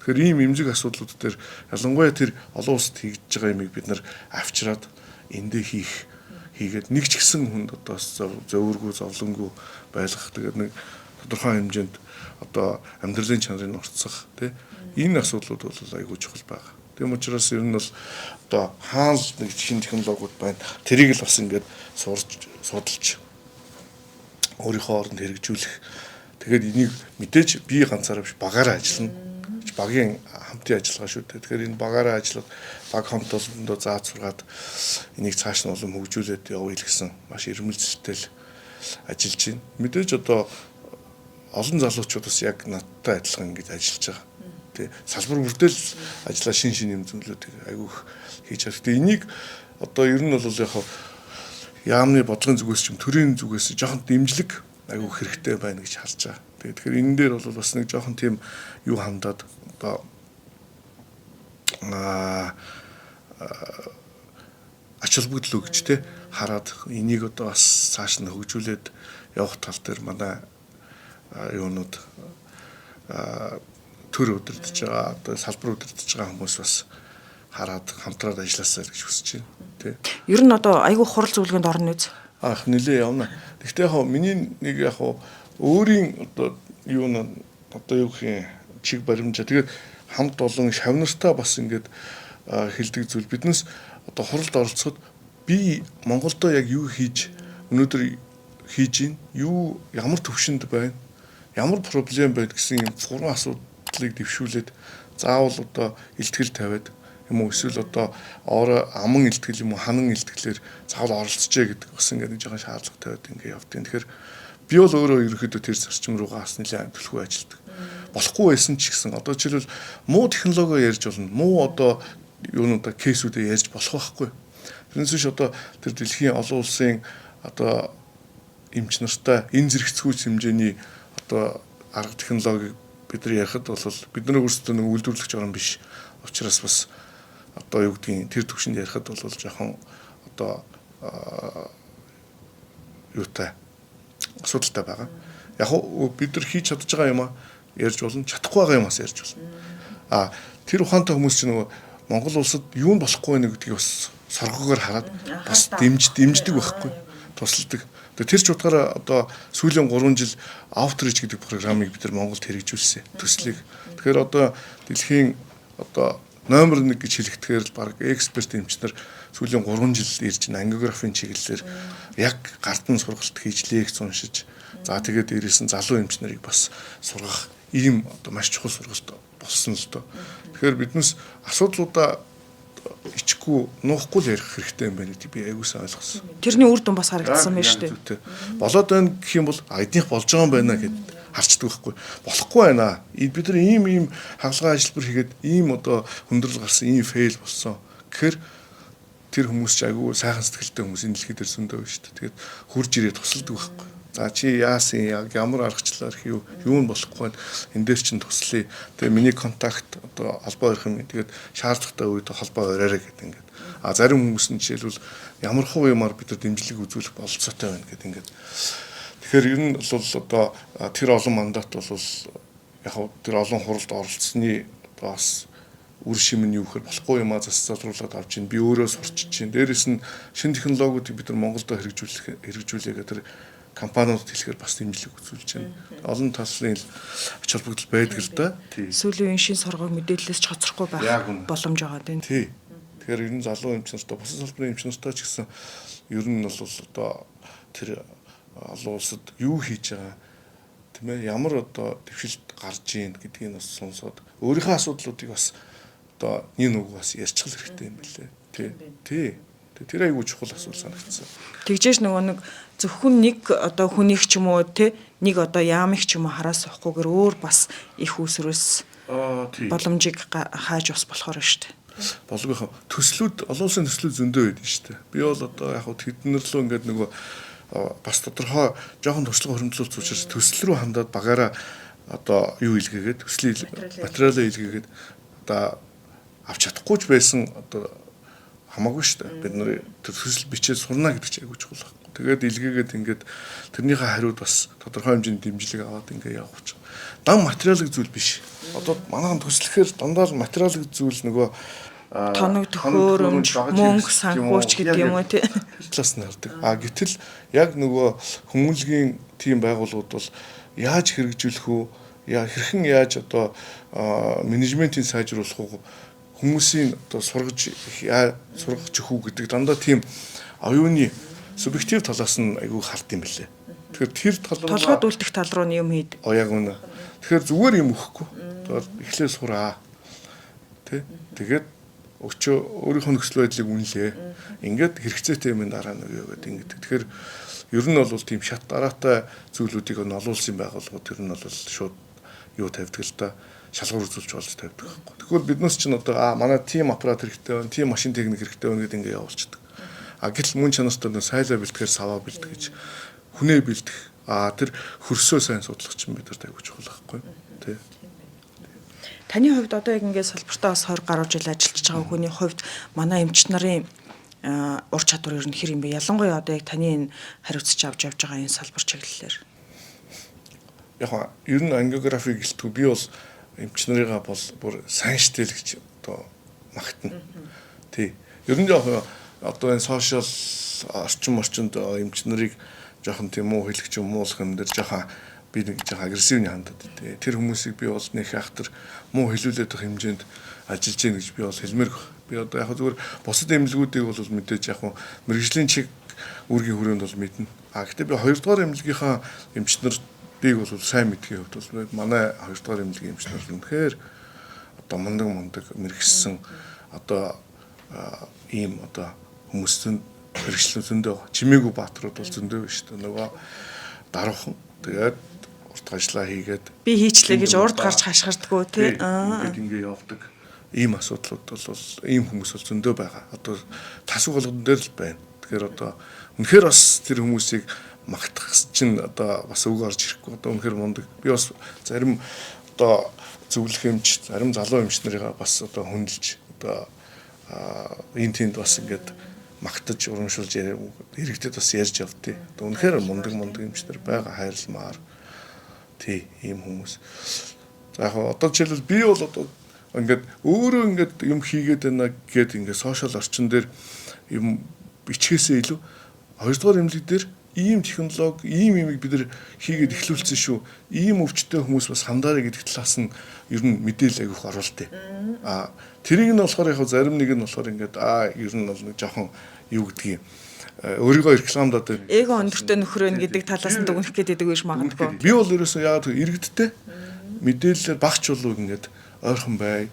Тэгэхээр ийм эмзэг асуудлууд дээр ялангуяа тэр олон улсад хийж байгаа юмыг бид нар авчираад эндээ хийгээд нэг ч гэсэн хүнд одоо зөөвөргүй зовлонгүй байлгах, тэгээд нэг тодорхой хэмжээнд одоо амьдралын чанарыг нурцсах тий энэ асуудлууд бол айгүй чухал байгаа. Тийм учраас ер нь бол одоо хаан л нэг шинэ технологиуд байна. Тэрийг л бас ингээд сурч судалж өөрийнхөө оронд хэрэгжүүлэх. Тэгээд энийг мэдээж би ганцаараа биш багаараа ажиллана. Багийн хамтын ажиллагаа шүү дээ. Тэгэхээр энэ багаараа ажиллаад баг хамт олондоо зааж сургаад энийг цааш нь улам хөгжүүлээд явъя л гэсэн маш ирмэлзэлтэй л ажиллаж байна. Мэдээж одоо олон залуучууд бас яг надтай адилхан ингэж ажиллаж байгаа. Тэ салбар бүрдэл ажиллаа шин шин юм зүйлүүдийг айгүйх хийж байгаа. Гэтэ энийг одоо ер нь бол яг яамны бодлогын зүгээс ч юм төрийн зүгээс жоохон дэмжлэг айгүйх хэрэгтэй байна гэж харж байгаа. Тэгэхээр энэ дээр бол бас нэг жоохон тийм юу хандаад одоо ач холбогдол өгч те хараад энийг одоо бас цааш нь хөгжүүлээд явах тал дээр манай юунууд төр удирдах байгаа, одоо салбар удирдах байгаа хүмүүс бас хараад хамтраад ажилласаа л гэж хүсэж байна, тий. Ер нь одоо айгүй хурал зөвлөгөөнд орно үз. Ах, нилээ явна. Гэхдээ яг миний нэг яг өөрийн одоо юу н одоо юу гэх юм чиг баримжаа тэгээд хамт олон шавнартаа бас ингээд хэлдэг зүйл биднес одоо хуралд оролцоход би Монголдо яг юу хийж өнөөдөр хийж гин юу ямар төвшөнд байна, ямар проблем байна гэсэн юм гурван асуудлыг дэвшүүлээд заавал одоо илтгэл тавиад юм уу эсвэл одоо орой аман илтгэл юм уу ханан илтгэлээр заавал оролцжээ гэдэг бас ингээд нэг жоохон шаардлага тавиад ингээд явдیں۔ Тэгэхээр би бол өөрөө ерөнхийдөө тэр зарчим руугаа бас нэлээд түлхүү ажилладаг. Болохгүй байсан ч гэсэн одоо жишээлбэл муу технологи ярьж болно. Муу одоо юунуудаа кейсүүдээ ярьж болох байхгүй. Тэрнээс биш одоо тэр дэлхийн олон улсын одоо эмч нартай энэ зэрэгцгүүц хэмжээний одоо арга технологиг бид нар ярихад бол бид нар өөрсдөө нэг үйлдвэрлэгч орн биш. Учираас бас одоо юу гэдгийг тэр төвшөнд ярихад бол жоохон одоо юутай асуудалтай байгаа. Яг бид нар хийж чадж байгаа юм а ярьж болно, чадахгүй байгаа юм бас ярьж болно. А тэр ухаантай хүмүүс чинь нөгөө Монгол улсад юу нь болохгүй байна гэдгийг бас соргогоор хараад бас дэмждэг байхгүй, тусалдаг. Тэр ч утгаараа одоо сүүлийн 3 жил Outreach гэдэг програмыг бид нар Монголд хэрэгжүүлсэн төслийг. Тэгэхээр одоо дэлхийн одоо номер 1 гэж хэлэхдэхээр л баг эксперт эмчнэр сүүлийн 3 жил ирж ангиографийн чиглэлээр яг гардан сургалт хийж лекц уншиж за тэгээд дээрээс нь залуу эмч нарыг бас сургах ийм одоо маш чухал сургалт болсон л доо. Тэгэхээр биднес асуудлуудаа ичихгүй нуухгүй л ярих хэрэгтэй юм байна гэдгийг би аягүй сайн ойлгосон. Тэрний үр дүн бас харагдсан байна шүү дээ. Болоод байна гэх юм бол эднийх болж байгаа юм байна гэд харчдаг байхгүй. Болохгүй байна. Бид нар ийм ийм хагалгаа ажилбар хийгээд ийм одоо хүндрэл гарсан, ийм фейл болсон. Тэгэхээр тэр хүмүүс ч айгүй сайхан сэтгэлтэй хүмүүс энэ дэлхий дээр зөндөө байна шүү дээ. Тэгээд хурж ирээд тусалдаг байхгүй. За чи яасан яг ямар аргачлалаар хийв, юу нь болохгүй байна. Энэ дээр чинь туслая. Тэгээ миний контакт одоо холбоо өрөх юм. Тэгээд шаардлагатай үед холбоо ороорой гэдэг ингээд. А зарим хүмүүс нь жишээлбэл ямар хуу юмар бид нар дэмжлэг үзүүлэх бололцоотой байна гэдэг ингээд. Тэгэхээр ер нь бол одоо тэр олон мандат бол яг тэр олон хуралд оролцсны одоо бас үр шим нь юу гэхээр болохгүй юмаа зас залруулад авч ийн би өөрөө сурчиж чинь. Дээрээс нь шинэ технологиудыг бид нар Монголдо хэрэгжүүлэх гэдэг тэр компаниудад хэлэхээр бас дэмжлэг үзүүлж байна. Олон талын ач холбогдол байдаг л да. Сүүлийн үеийн шин соргог мэдээллээс ч хоцрохгүй байх боломж байгаа тийм. Тий. Тэгэхээр ер нь залуу эмч нартай, бусад салбарын эмч нартай ч гэсэн ер нь бол одоо тэр олон улсад юу хийж байгаа тийм ээ ямар одоо дэвшилт гарч ийн гэдгийг бас сонсоод өөрийнхөө асуудлуудыг бас одоо нэг нүг бас ярьчих хэрэгтэй юм билээ. Тий. Тий. Тэр айгүй чухал асуулт санагдсан. Тэгжээж нөгөө нэг зөвхөн нэг одоо хүнийх ч юм уу те нэг одоо яамыг ч юм уу хараас суухгүйгээр өөр бас их үүсвэрээс боломжийг хааж бас болохоор шүү дээ. Болгох төслүүд олон улсын төслүүд зөндөө байдаг шүү дээ. Би бол одоо яг хөө тэднэр лөө ингээд нөгөө бас тодорхой жоохон туршлага хөрөмтлүүлэх учраас төсөл рүү хандаад багаараа одоо юу илгээгээд төслийн материалаа илгээгээд одоо авч чадахгүй ч байсан одоо хамаагүй шүү дээ. Бид нар тэр төсөл бичээд сурна гэдэг чинь айгүй чухал байхгүй. Тэгээд илгээгээд ингээд тэрнийхээ хариуд бас тодорхой хэмжээний дэмжлэг аваад ингээд явах гэж. Дан материалын зүйл биш. Одоо манайхан төслөхээр дандаа л материалын зүйл нөгөө тоног төхөөрөмж, мөнгө санхүүч гэдэг юм уу тий. Тэр талаас нь хардаг. А гэтэл яг нөгөө хүмүүлгийн тийм байгууллагууд бол яаж хэрэгжүүлэх үү? Яа хэрхэн яаж одоо менежментийг сайжруулах уу? Хүмүүсийн одоо сургаж сургах өгөх үү гэдэг дандаа тийм оюуны субъектив талаас нь айгүй хард юм билээ. Тэгэхээр тэр тал руу толгойд үлдэх тал руу юм хийд. Яг үнэ. Тэгэхээр зүгээр юм өгөхгүй. Тэгэхээр эхлээ сураа. Тэ? Тэгээд өчөө өөрийнхөө нөхцөл байдлыг үнэлээ. Ингээд хэрэгцээтэй юм дараа нь өгөө гэдэг ингээд. Тэгэхээр ер нь бол тийм шат дараатай зүйлүүдийг нь олон улсын байгууллагууд ер нь бол шууд юу тавьдаг л та шалгуур үзүүлж болж тавьдаг байхгүй. Тэгвэл биднээс чинь одоо манай тим аппарат хэрэгтэй байна, тим машин техник хэрэгтэй байна гэдэг ингээ явуулчихдаг. А гэтэл мөн чанартай нөө сайлаа бэлтгэхээр саваа бэлтгэж хүнээ бэлтгэх. А тэр хөрсөө сайн судлах чинь бид нарт айгүй чухал байхгүй. Тэ. Таны хувьд одоо яг ингээд салбартаа бас 20 гаруй жил ажиллаж байгаа хүний хувьд манай эмч нарын ур чадвар ер нь хэр юм бэ? Ялангуяа одоо яг таны энэ хариуцж авч явж байгаа энэ салбар чиглэлээр. Яг ер нь ангиографи гэлтгүй би бол эмч нарыгаа бол бүр сайн штэл гэж одоо магтана. Тий. Ер нь яг одоо энэ сошиал орчинд эмч нарыг жоохон тийм муу хэлэх ч юм муулах юм дээр жоохон би нэг жоохон агрессивны хандаад тий. Тэр хүмүүсийг би бол нэг ахтар муу хэлүүлээд байх хэмжээнд ажиллаж гин гэж би бол хэлмээр. Би одоо яг зүгээр бусад эмнэлгүүдийг бол мэдээж яг мэрэгжлийн чиг үүргийн хүрээнд бол мэднэ. А гэхдээ би хоёрдугаар эмнэлгийнхаа эмч нарыг бол сайн мэдхийн хувьд бол манай хоёрдугаар эмнэлгийн эмч нар үнэхээр одоо мундаг мэрэгсэн одоо ийм одоо хүмүүс мэрэгчлэн зөндөө чимээгүй бааtruуд бол зөндөө биш үү. Нөгөө даруухан тэгээд урт ажиллаа хийгээд би хийчлээ гэж урд гарч хашгирдгүү тий. Ингээд ингээ явдаг. Ийм асуудлууд бол ийм хүмүүс бол зөндөө байгаа. Одоо тасаг болгон дээр л байна. Тэгэхээр одоо үнэхээр бас тэр хүмүүсийг магтах чинь одоо бас үг орж ирэхгүй. Одоо үнэхээр мундаг. Би бас зарим одоо зөвлөх эмч, зарим залуу эмч нарыгаа бас одоо хүндэлж одоо энэ тэнд бас ингээд магтаж урамшуулж иргэдэд бас ярьж явдیں۔ Одоо үнэхээр мундаг эмч нар байгаа, хайрламаар. Тий, ийм хүмүүс. За яг одоо жишээлбэл би бол одоо ингээд өөрөө ингээд юм хийгээд байна гэд ингээд сошиал орчин дээр юм бичгээсээ илүү хоёрдугаар эмнэлэг дээр ийм технологи, ийм юмыг бид нар хийгээд эхлүүлсэн шүү. Ийм өвчтөй хүмүүс бас хандаарай гэдэг талаас нь ер нь мэдээлэл агиох оруултыг. А тэрийг нь болохоор яг зарим нэг нь болохоор ингээд ер нь бол нэг жоохон юу гэдгийг өөрийгөө рекламдаад байна. Эго өндөртэй нөхөр байна гэдэг талаас нь дүгнэх гээд байдаг гэж магадгүй. Би бол ерөөсөө яагаад иргэдтэй мэдээлэлээр багч болов ингээд ойрхон бай.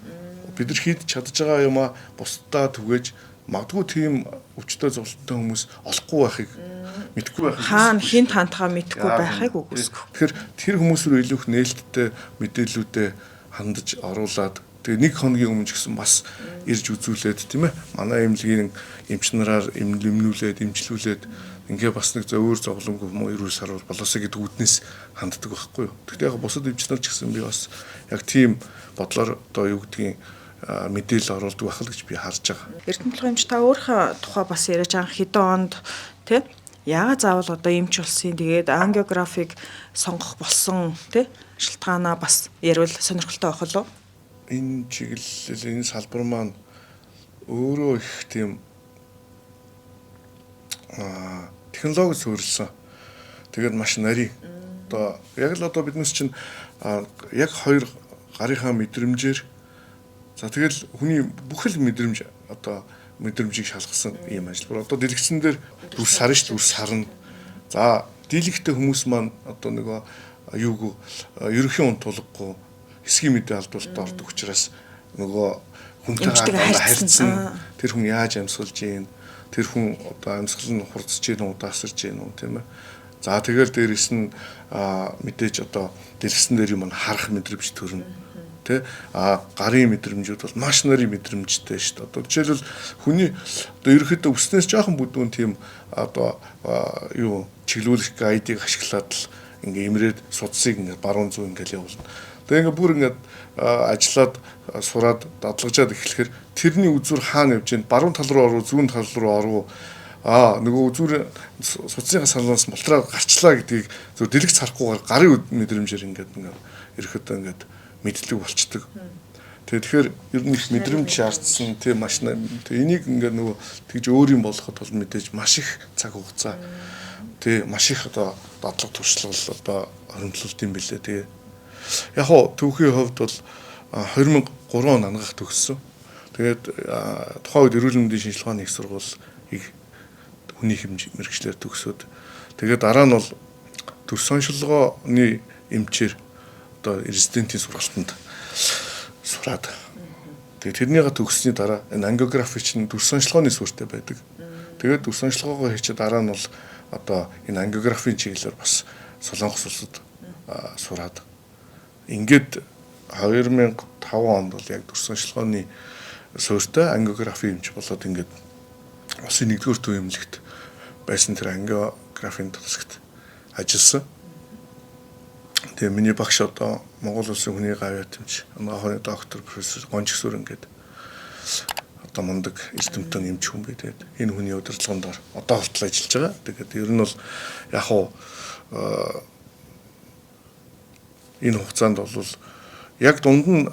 Бид нар хийж чадж байгаа юмаа бусдаа түгээж магадгүй тийм өвчтөй зовлонтой хүмүүс олохгүй байхыг мэдхгүй байхыг хаана хинт хандхаа мэдхгүй байхыг үгүйсгэх. Тэгэхээр тэр хүмүүс рүү илүү их нээлттэй мэдээллүүдээ хандаж оруулаад тэгээ нэг хоногийн өмнө ч гэсэн бас ирж үзүүлээд тийм ээ манай эмнэлгийн эмч нараар эмнүүлээд эмчлүүлээд ингээ бас нэг өөр зовлонгүй юм уу эрүүл саруул болоосаа гэдэг үүднээс ханддаг байхгүй юу. Гэхдээ яг бусад эмч нар ч гэсэн би бас яг тийм бодлоор одоо юу гэдгийг мэдээлэл оруулдаг байх л гэж би харж байгаа. Эрдэнэ эмч та өөрийнхөө тухай бас яриач анх хэдэн онд тий яагаад заавал одоо эмч болсон, тэгээд ангиографик сонгох болсон тий шалтгаанаа бас ярил сонирхолтой байх болов. Энэ чиглэл энэ салбар маань өөрөө их тийм технологи суурилсан. Тэгээд маш нарийн. Одоо яг л одоо биднес чинь яг хоёр гарынхаа мэдрэмжээр за тэгэл хүний бүх л мэдрэмж одоо мэдрэмжийг шалгасан ийм ажил. Одоо дэлгэцэн дээр дүрс харна шүү, дүрс харна. За дийлэгтэй хүмүүс маань одоо нөгөө юугүй ерөнхийн унтуулгагүй хэсгийн мэдээ алдуултад ордог учраас нөгөө хүнтэйгээ харьцсан тэр хүн яаж амьсгалж гин, тэр хүн одоо амьсгал нь хурцж гин үү, удаасарч гин үү, тийм ээ. За тэгэл дээрэс нь мэдээж одоо дэлгэцэн дээр юм харах мэдрэмж төрнө. Тэ гарын мэдрэмжүүд бол маш нарийн мэдрэмжтэй шүү дээ. Одоо жишээлбэл хүний одоо ерөнхийдөө өснөөс жоохон бүдүүн тийм одоо юу чиглүүлэх гайдыг ашиглаад л ингээ имрээд судсыг ингээ баруун зүүн ингээл явуулна. Тэгээ ингээ бүр ингээ ажиллаад сураад дадлагжаад эхлэхээр тэрний үзүүр хаана явж гин, баруун тал руу оров, зүүн тал руу оров, нөгөө үзүүр судсынхаа санаас болтроо гарчлаа гэдгийг зөв дэлгэц харахгүйгээр гарын мэдрэмжээр ингээд ингээ ерөнхийдөө ингээд мэдлэг болчдөг. Тэгэхээр ер нь их мэдрэмж шаардсан тийм маш энийг ингээ нөгөө тэгж өөр юм болгоход бол мэдээж маш их цаг хугацаа тий маш их одоо дадлаг туршлага одоо хоримтлуулт юм билээ. Тэгээ яг хуу түүхийн хувьд бол 2003 он ангах төгссөн. Тэгээд тухайн үед эрүүл мэндийн шинжилгээ ухааны их сургуулийг хүний хэмж мэргэжлээр төгсөөд тэгээд дараа нь бол төрс оншилгооны эмчээр одоо резидентийн сургалтанд сураад тэгээд тэрнийгээ төгссөний дараа энэ ангиографи чинь төрс оншилгооны сүртэй байдаг. Тэгээд төрс оншилгоогоо хийчихэд дараа нь бол одоо энэ ангиографийн чиглэлээр бас Солонгос улсад сураад ингээд 2005 онд бол яг төрс оншилгооны суурьтай ангиографи эмч болоод ингээд улсын 1-р төв эмнэлэгт байсан тэр ангиографийн тасагт ажилласан. Тэгээ миний багш одоо Монгол улсын хүний гавьяат эмч, анагаахны доктор, профессор Гончгсүр ингээд одоо мундаг эрдэмтэн эмч хүн бай. Тэгээд энэ хүний удирдлаганд одоо болтол ажиллаж байгаа. Тэгээд ер нь бол яг хуу Энэ хугацаанд бол яг дунд нь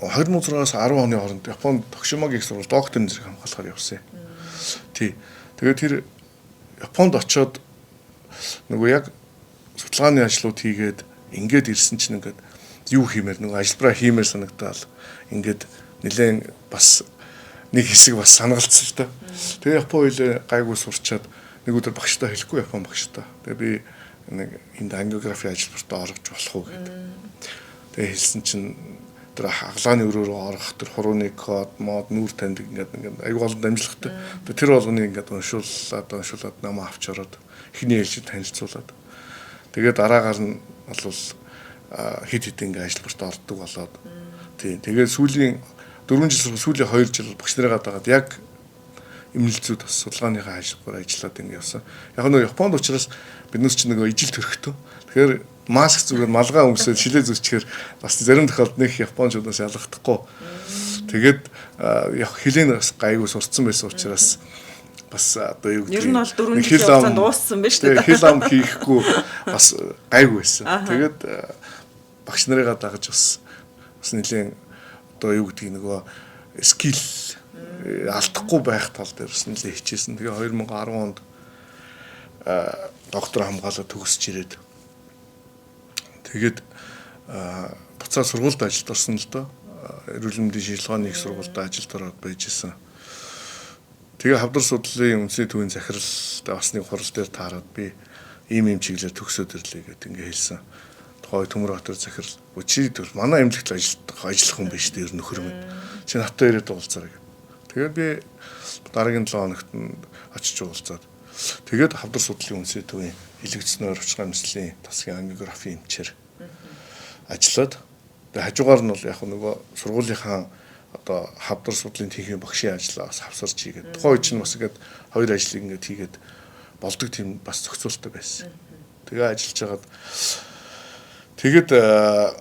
2006-аас 10 оны хооронд Японд Токушимагийн их сургууль докторийн зэрэг хамгаалахаар явсан юм. Тий. Тэгээд тэр Японд очиод нөгөө яг судалгааны ажлууд хийгээд ингээд ирсэн чинь ингээд юу хиймээр нөгөө ажилбараа хиймээр санагдаал ингээд нэлээд бас нэг хэсэг бас санагалцсан л та. Тэгээ Япон хэл гайгүй сурчаад нэг өдөр багштай хэлэхгүй Япон багштай. Тэгээ би нэг энд ангиографи ажилбартаа орж болох уу гэдэг. Тэгээ хэлсэн чинь тэр хаглааны өрөөрөө орох тэр хурууны код, мод, нүүр таньдаг ингээд ингээд аюу олон дамжлагатай. Тэгээ тэр болгоныг ингээд уншуулад намаа авч ороод эхний ээлжид танилцуулаад. Тэгээ дараагаар нь бол хэд хэд ингээд ажилбарт ордог болоод. Тийм. Тэгээ сүүлийн 4 жил сүүлийн 2 жил багш нарыгаа дагаад яг эмнэлзүүд бас судалгааныхаа ажиллагаар ажиллаад ингэ явсан. Яг нөгөө Японд учраас биднес чинь нөгөө ижил төрхтөө. Тэгэхээр маск зүгээр малгай өмсөөд шилээ зүсчээр бас зарим тохиолдолд нэг японочдоос ялгахдаггүй. Тэгээд яг хэлийг бас гайгүй сурцсан байсан учраас бас одоо юу гэдэг нь ер нь бол 4 жилийн хугацаанд дууссан байна шүү дээ. Хэл ам хийхгүй бас гайгүй байсан. Тэгээд багш нарыгаа дагаж бас нэлээд одоо юу гэдгийг нөгөө скил алдахгүй байх тал дээр бас нэлээд хичээсэн. Тэгээ 2010 онд доктор хамгаалаад төгсөж ирээд тэгээд буцаад сургуульд ажилд орсон л доо. Эрүүл мэндийн шинжилгээний их сургуульд ажилд ороод байж исэн. Тэгээ хавдар судлалын үндэсний төвийн захиралтай бас нэг хурал дээр таарад би ийм ийм чиглэлээр төгсөөд ирлээ гэдээ ингээ хэлсэн. Тухай Төмөр-Батөр захирал чи тэр манай эмнэлэгт ажиллах хүн биш дээр нөхөр минь. Чи надтай ирээд уулзаарай гэв. Тэгээд би дараагийн 7 хоногт нь очиж уулзаад тэгээд хавдар судлалын үндэсний төвийн илэгцэн ойрвчгийн амьсгалын тасгийн ангиографийн эмчээр ажиллаад тэгээд хажуугаар нь бол яг нөгөө сургуулийнхаа одоо хавдар судлалын тэнхимийн багшийн ажлаа бас хавсарч хийгээд тухайн үед чинь бас ингээд хоёр ажлыг ингээд хийгээд болдог тийм бас зохицуулттай байсан. Тэгээ ажиллаж хагаад тэгээд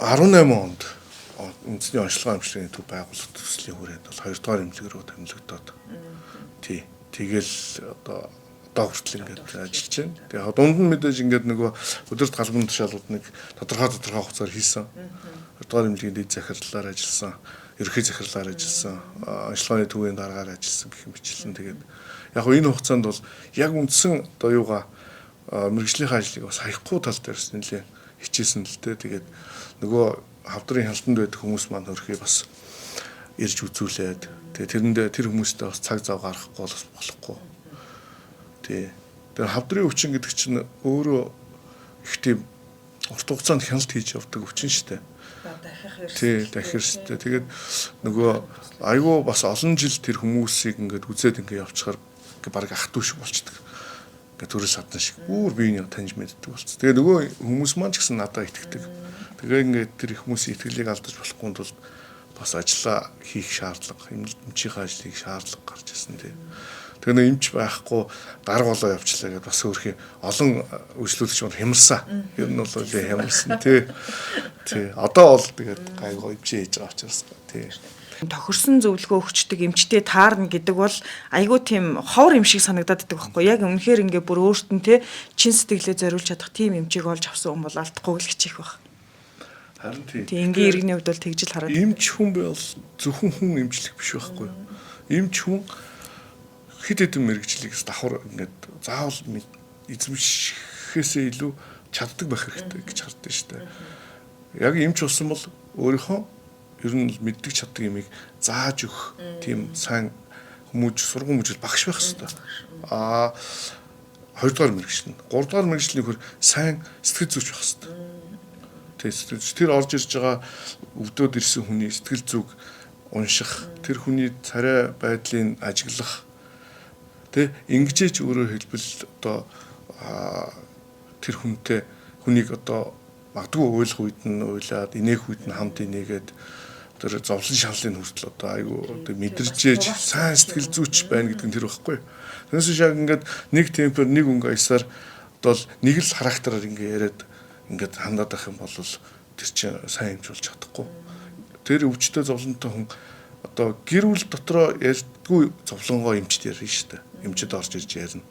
18 онд үндэсний онцлогын эмчилгээний төв байгуулалт төслийн хүрээнд бол 2 дугаар эмнэлэг рүү томилогдоод тий тэгэл одоо хүртэл ингээд ажиллаж байна. Тэгээ дунд нь мэдээж ингээд нөгөө өдөрт галбан тушаалууд нэг тодорхой хугацаар хийсэн. 2 дугаар эмнэлгийн дэд захирлаар ажилласан, ерөнхий захирлаар ажилласан, онцлогын төвийн дараагаар ажилласан гэх мэтчлэн тэгээд яг хөө энэ хугацаанд бол яг үндсэн одоо юугаа мэргэжлийнхээ ажлыг бас хаяхгүй тал дээр бас нэлээ хичээсэн л дээ. Тэгээд нөгөө хавдрын хяналтанд байдаг хүмүүс маань хөрхий бас ирж үзүүлээд тэгээд тэрэндээ тэр хүмүүстэй бас цаг зав гаргахгүй бас болохгүй. Тий. Тэр хавдрын өвчин гэдэг чинь өөрөө их тийм урт хугацаанд хяналт хийж явдаг өвчин шүү дээ. Тий, дахих эрсдэлтэй. Тэгээд нөгөө айгүй бас олон жил тэр хүмүүсийг ингээд үзээд ингээд явчихаар ингээд баг ах дүү шиг болчдөг. Ингээд төрөл садан шиг бүр биений таньж мэддэг болцсон. Тэгээ нөгөө хүмүүс маань ч гэсэн надад итгэдэг. Тэгээ ингээд тэр хүмүүсийн итгэлийг алдаж болохгүй тулд бас ажиллаа хийх шаардлага, эмчийнхээ ажлыг шаардлага гарч ирсэн тий. Тэгээ нэг эмч байхгүй дарга болоо явчлаа гэдээ бас өөрхий олон үйлчлүүлэгч маань хямарсан. Ер нь бол хямарсан тий. Тий. Одоо бол тэгээд гайгүй эмчээ хийж байгаа учраас тий. Тохирсон зөвлөгөө өгчдөг эмчтэй таарна гэдэг бол айгүй тийм ховор юм шиг санагдаад байдаг байхгүй яг үнэхээр ингээ бүр өөрт нь те чин сэтгэлээ зориулж чадах тийм эмчийг олж авсан хүн бол алдахгүй л хичээх байх. Харин тий. Тийм энгийн иргэний хувьд бол тэгж л хараад. Эмч хүн бол зөвхөн хүн эмчлэх биш байхгүй. Эмч хүн хэд хэдэн мэргэжлийг давхар ингээд заавал эзэмшихээсээ илүү чаддаг байх хэрэгтэй гэж хардсан шүү дээ. Яг эмч болсон бол өөрийнхөө ер нь мэддэг чаддаг юмыг зааж өгөх тийм сайн хүмүүж сургууль хүмүүжил багш байх хэрэгтэй. Аа хоёрдугаар мэргэжил нь. Гуравдугаар мэргэжил нь хөр сайн сэтгэл зүйч байх хэрэгтэй. Тэ сэтгэл зүйч тэр орж ирж байгаа өвдөд ирсэн хүний сэтгэл зүг унших, тэр хүний царай байдлыг ажиглах тэ ингэжээч өөрөөр хэлбэл одоо тэр хүнтэй хүнийг одоо магадгүй уйлах үед нь уйлаад, инээх үед нь хамт инээгээд тэр зовлон шаналлын хүртэл одоо айгүй одоо мэдэрчээж сайн сэтгэл зүйч байна гэдэг нь тэр байхгүй. Тэрнээс биш яг ингээд нэг темпер нэг өнгө аясаар одоо л нэг л характераар ингээд яриад ингээд хандаад байх юм бол тэр чинь сайн юмч болж чадахгүй. Тэр өвчтөе зовлонтой хүн одоо гэр бүл дотроо ярьдгүй зовлонгоо эмчд ярина шүү дээ. Эмчд орж ирж ярина.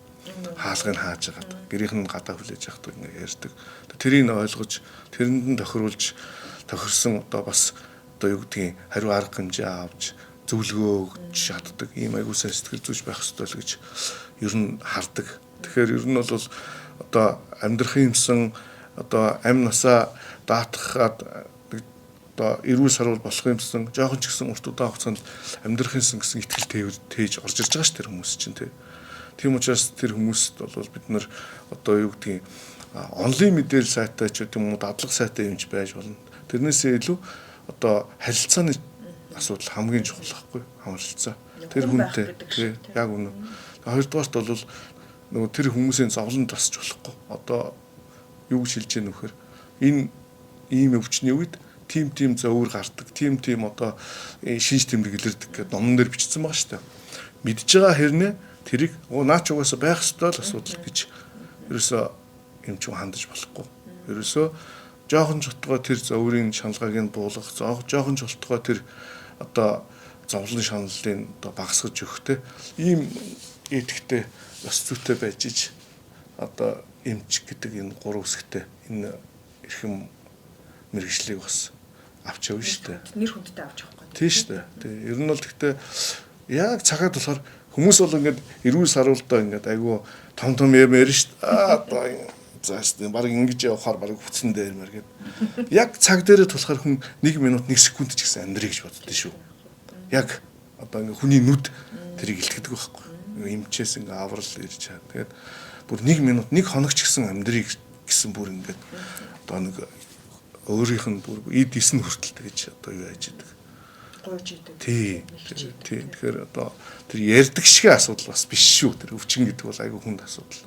Хаалгыг хааж хагаад гэрийнх нь гадаа хүлээж авах ингэ ярьдаг. Тэрийг ойлгож, тэрэнд нь тохируулж тохирсон одоо бас одоо юу гэдгийг хариу арга хэмжээ авч зөвлөгөө өгч чаддаг ийм аягүй сайн сэтгэл зүйч байх ёстой л гэж ер нь хардаг. Тэгэхээр ер нь бол одоо амьдрах юмсан одоо амь насаа даатгахад одоо эрүүл саруул болох юмсан жоохон ч гэсэн урт удаан хугацаанд амьдрах юмсан гэсэн итгэл тээж орж ирж байгаа ш тэр хүмүүс чинь тий. Тийм учраас тэр хүмүүст бол бид нар одоо юу гэдгийг онлайн мэдээлэл сайтай ч гэдэм үү дадлага сайтай юмч байж болно. Тэрнээсээ илүү одоо харилцааны асуудал хамгийн чухал байхгүй хамралцаа. Тэр хүнтэй тий яг үнэ. Хоёрдугаарт бол нөгөө тэр хүмүүсийн зовлонд тасч болохгүй. Одоо юу гэж хэлж яах нөхөр энэ ийм өвчний үед тим тим зовөр гардаг, тим тим одоо шинж тэмдэг илэрдэг гэдэг номон дээр бичсэн байгаа шүү дээ. Мэдж байгаа хэрнээ тэрийг наа ч угаасаа байх ёстой л асуудал гэж ерөөсөө юм ч хандаж болохгүй. Ерөөсөө жоохон ч утгаа тэр зоврын шаналгааг нь буулгах, жоохон ч утгаа тэр одоо зовлон шаналлыг одоо багасгаж өгөх те ийм этиктэй ёс зүйтэй байж ич одоо эмч гэдэг энэ гурван үсгтэй энэ эрхэм мэргэжлийг бас авч явна шүү дээ. Нэр хүндтэй авч явах гэдэг. Тийм шүү дээ. Тийм. Ер нь бол гэхдээ яг цагаад болохоор хүмүүс бол ингээд эрүүл саруулдаа ингээд айгүй том том юм ярина шүү дээ. Аа одоо зааш баг ингэж явахаар баг хүцэн дээр мэр гээд. Яг цаг дээрээ тулахаар хүн 1 минут 1 секунд ч гэсэн амьдрыг гэж боддоо шүү. Яг одоо ингээ хүний нүд тэрийг илтгэдэг байхгүй. Эмчээс ингээ аврал ирж чаа. Тэгээд бүр 1 минут 1 хоног ч гэсэн амьдрыг гэсэн бүр ингээд одоо нэг өөрийнх нь бүр эд эс нь хүртэл тэгэж одоо юу яаж идэг. Гуйж идэг. Тий. Тий. Тэгэхээр одоо тэр ярьдаг шиг асуудал бас биш шүү. Тэр өвчин гэдэг бол айгүй хүнд асуудал.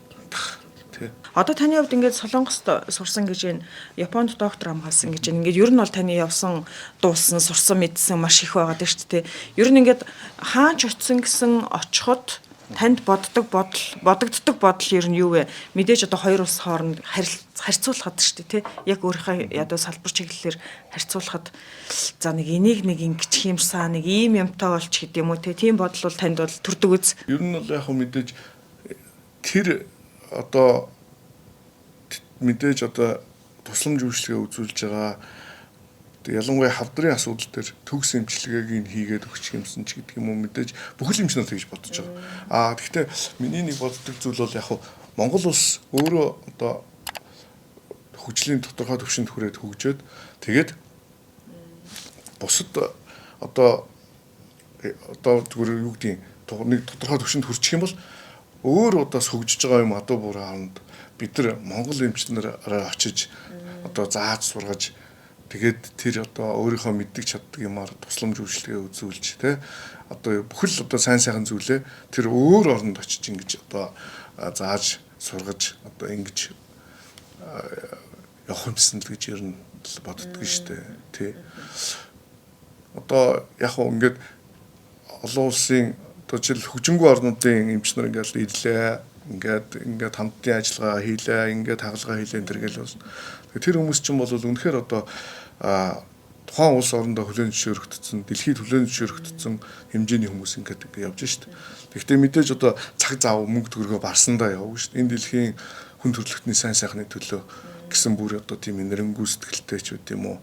Тий. Одоо таны хувьд ингээд Солонгост сурсан гэж байна. Японд доктор хамгаалсан гэж байна. Ингээд ер нь бол таны явсан, дуусан, сурсан, мэдсэн маш их байгаа дээ шүү дээ. Ер нь ингээд хаач очисон гэсэн очиход танд боддог бодол, бодогддог бодол ер нь юу вэ? Мэдээж одоо хоёр улс хооронд харьцуулахад шүү дээ, тий. Яг өөрийнхөө одоо салбар чиглэлээр харьцуулахад за нэг энийг нэг ингэчих юмсаа нэг ийм юмтай болч гэдэг юм уу тий. Тийм бодол бол танд бол төрдөг үз. Ер нь бол яг мэдээж тэр одоо мэдээж одоо тусламж үйлчилгээ үзүүлж байгаа ялангуяа хавдрын асуудал дээр төгс эмчилгээг нь хийгээд өгчих юмсан ч гэдэг юм уу мэдээж бүхэл эмч нар тэгж бодож байгаа. Аа гэхдээ миний нэг боддог зүйл бол яг Монгол улс өөрөө одоо хөгжлийн тодорхой түвшинд хүрээд хөгжөөд тэгээд бусад одоо зүгээр юу гэдгийг нэг тодорхой түвшинд хүрчих юм бол өөр удаас хөгжиж байгаа юм адуу буруу хооронд бид нар Монгол эмч нараа очиж одоо зааж сургаж тэгээд тэр одоо өөрийнхөө мэддэг чаддаг юмар тусламж үйлчилгээ үзүүлж тэ одоо бүхэл одоо сайн сайхан зүйлээ тэр өөр оронд очиж ингэж одоо зааж сургаж одоо ингэж явах юмсан л гэж ер нь боддөг шүү дээ тий. Одоо яг хөө ингээд олон улсын одоо жишээл хөгжингүй орнуудын эмч нар ингээд ирлээ, ингээд хамтын ажиллагаа хийлээ, ингээд хагалгаа хийлээ энэ төр гэл бас. Тэр хүмүүс чинь бол үнэхээр одоо тухайн улс орондоо хүлээн зөвшөөрөгдсөн, дэлхийд хүлээн зөвшөөрөгдсөн хэмжээний хүмүүс ингээд явж шít. Тэгэхдээ мэдээж одоо цаг зав мөнгө төгрөгөө барсандаа явна шít. Энэ дэлхийн хүн төрөлхтний сайн сайхны төлөө гэсэн бүр одоо тийм нэрэнгүй сэтгэлтэй ч үт юм уу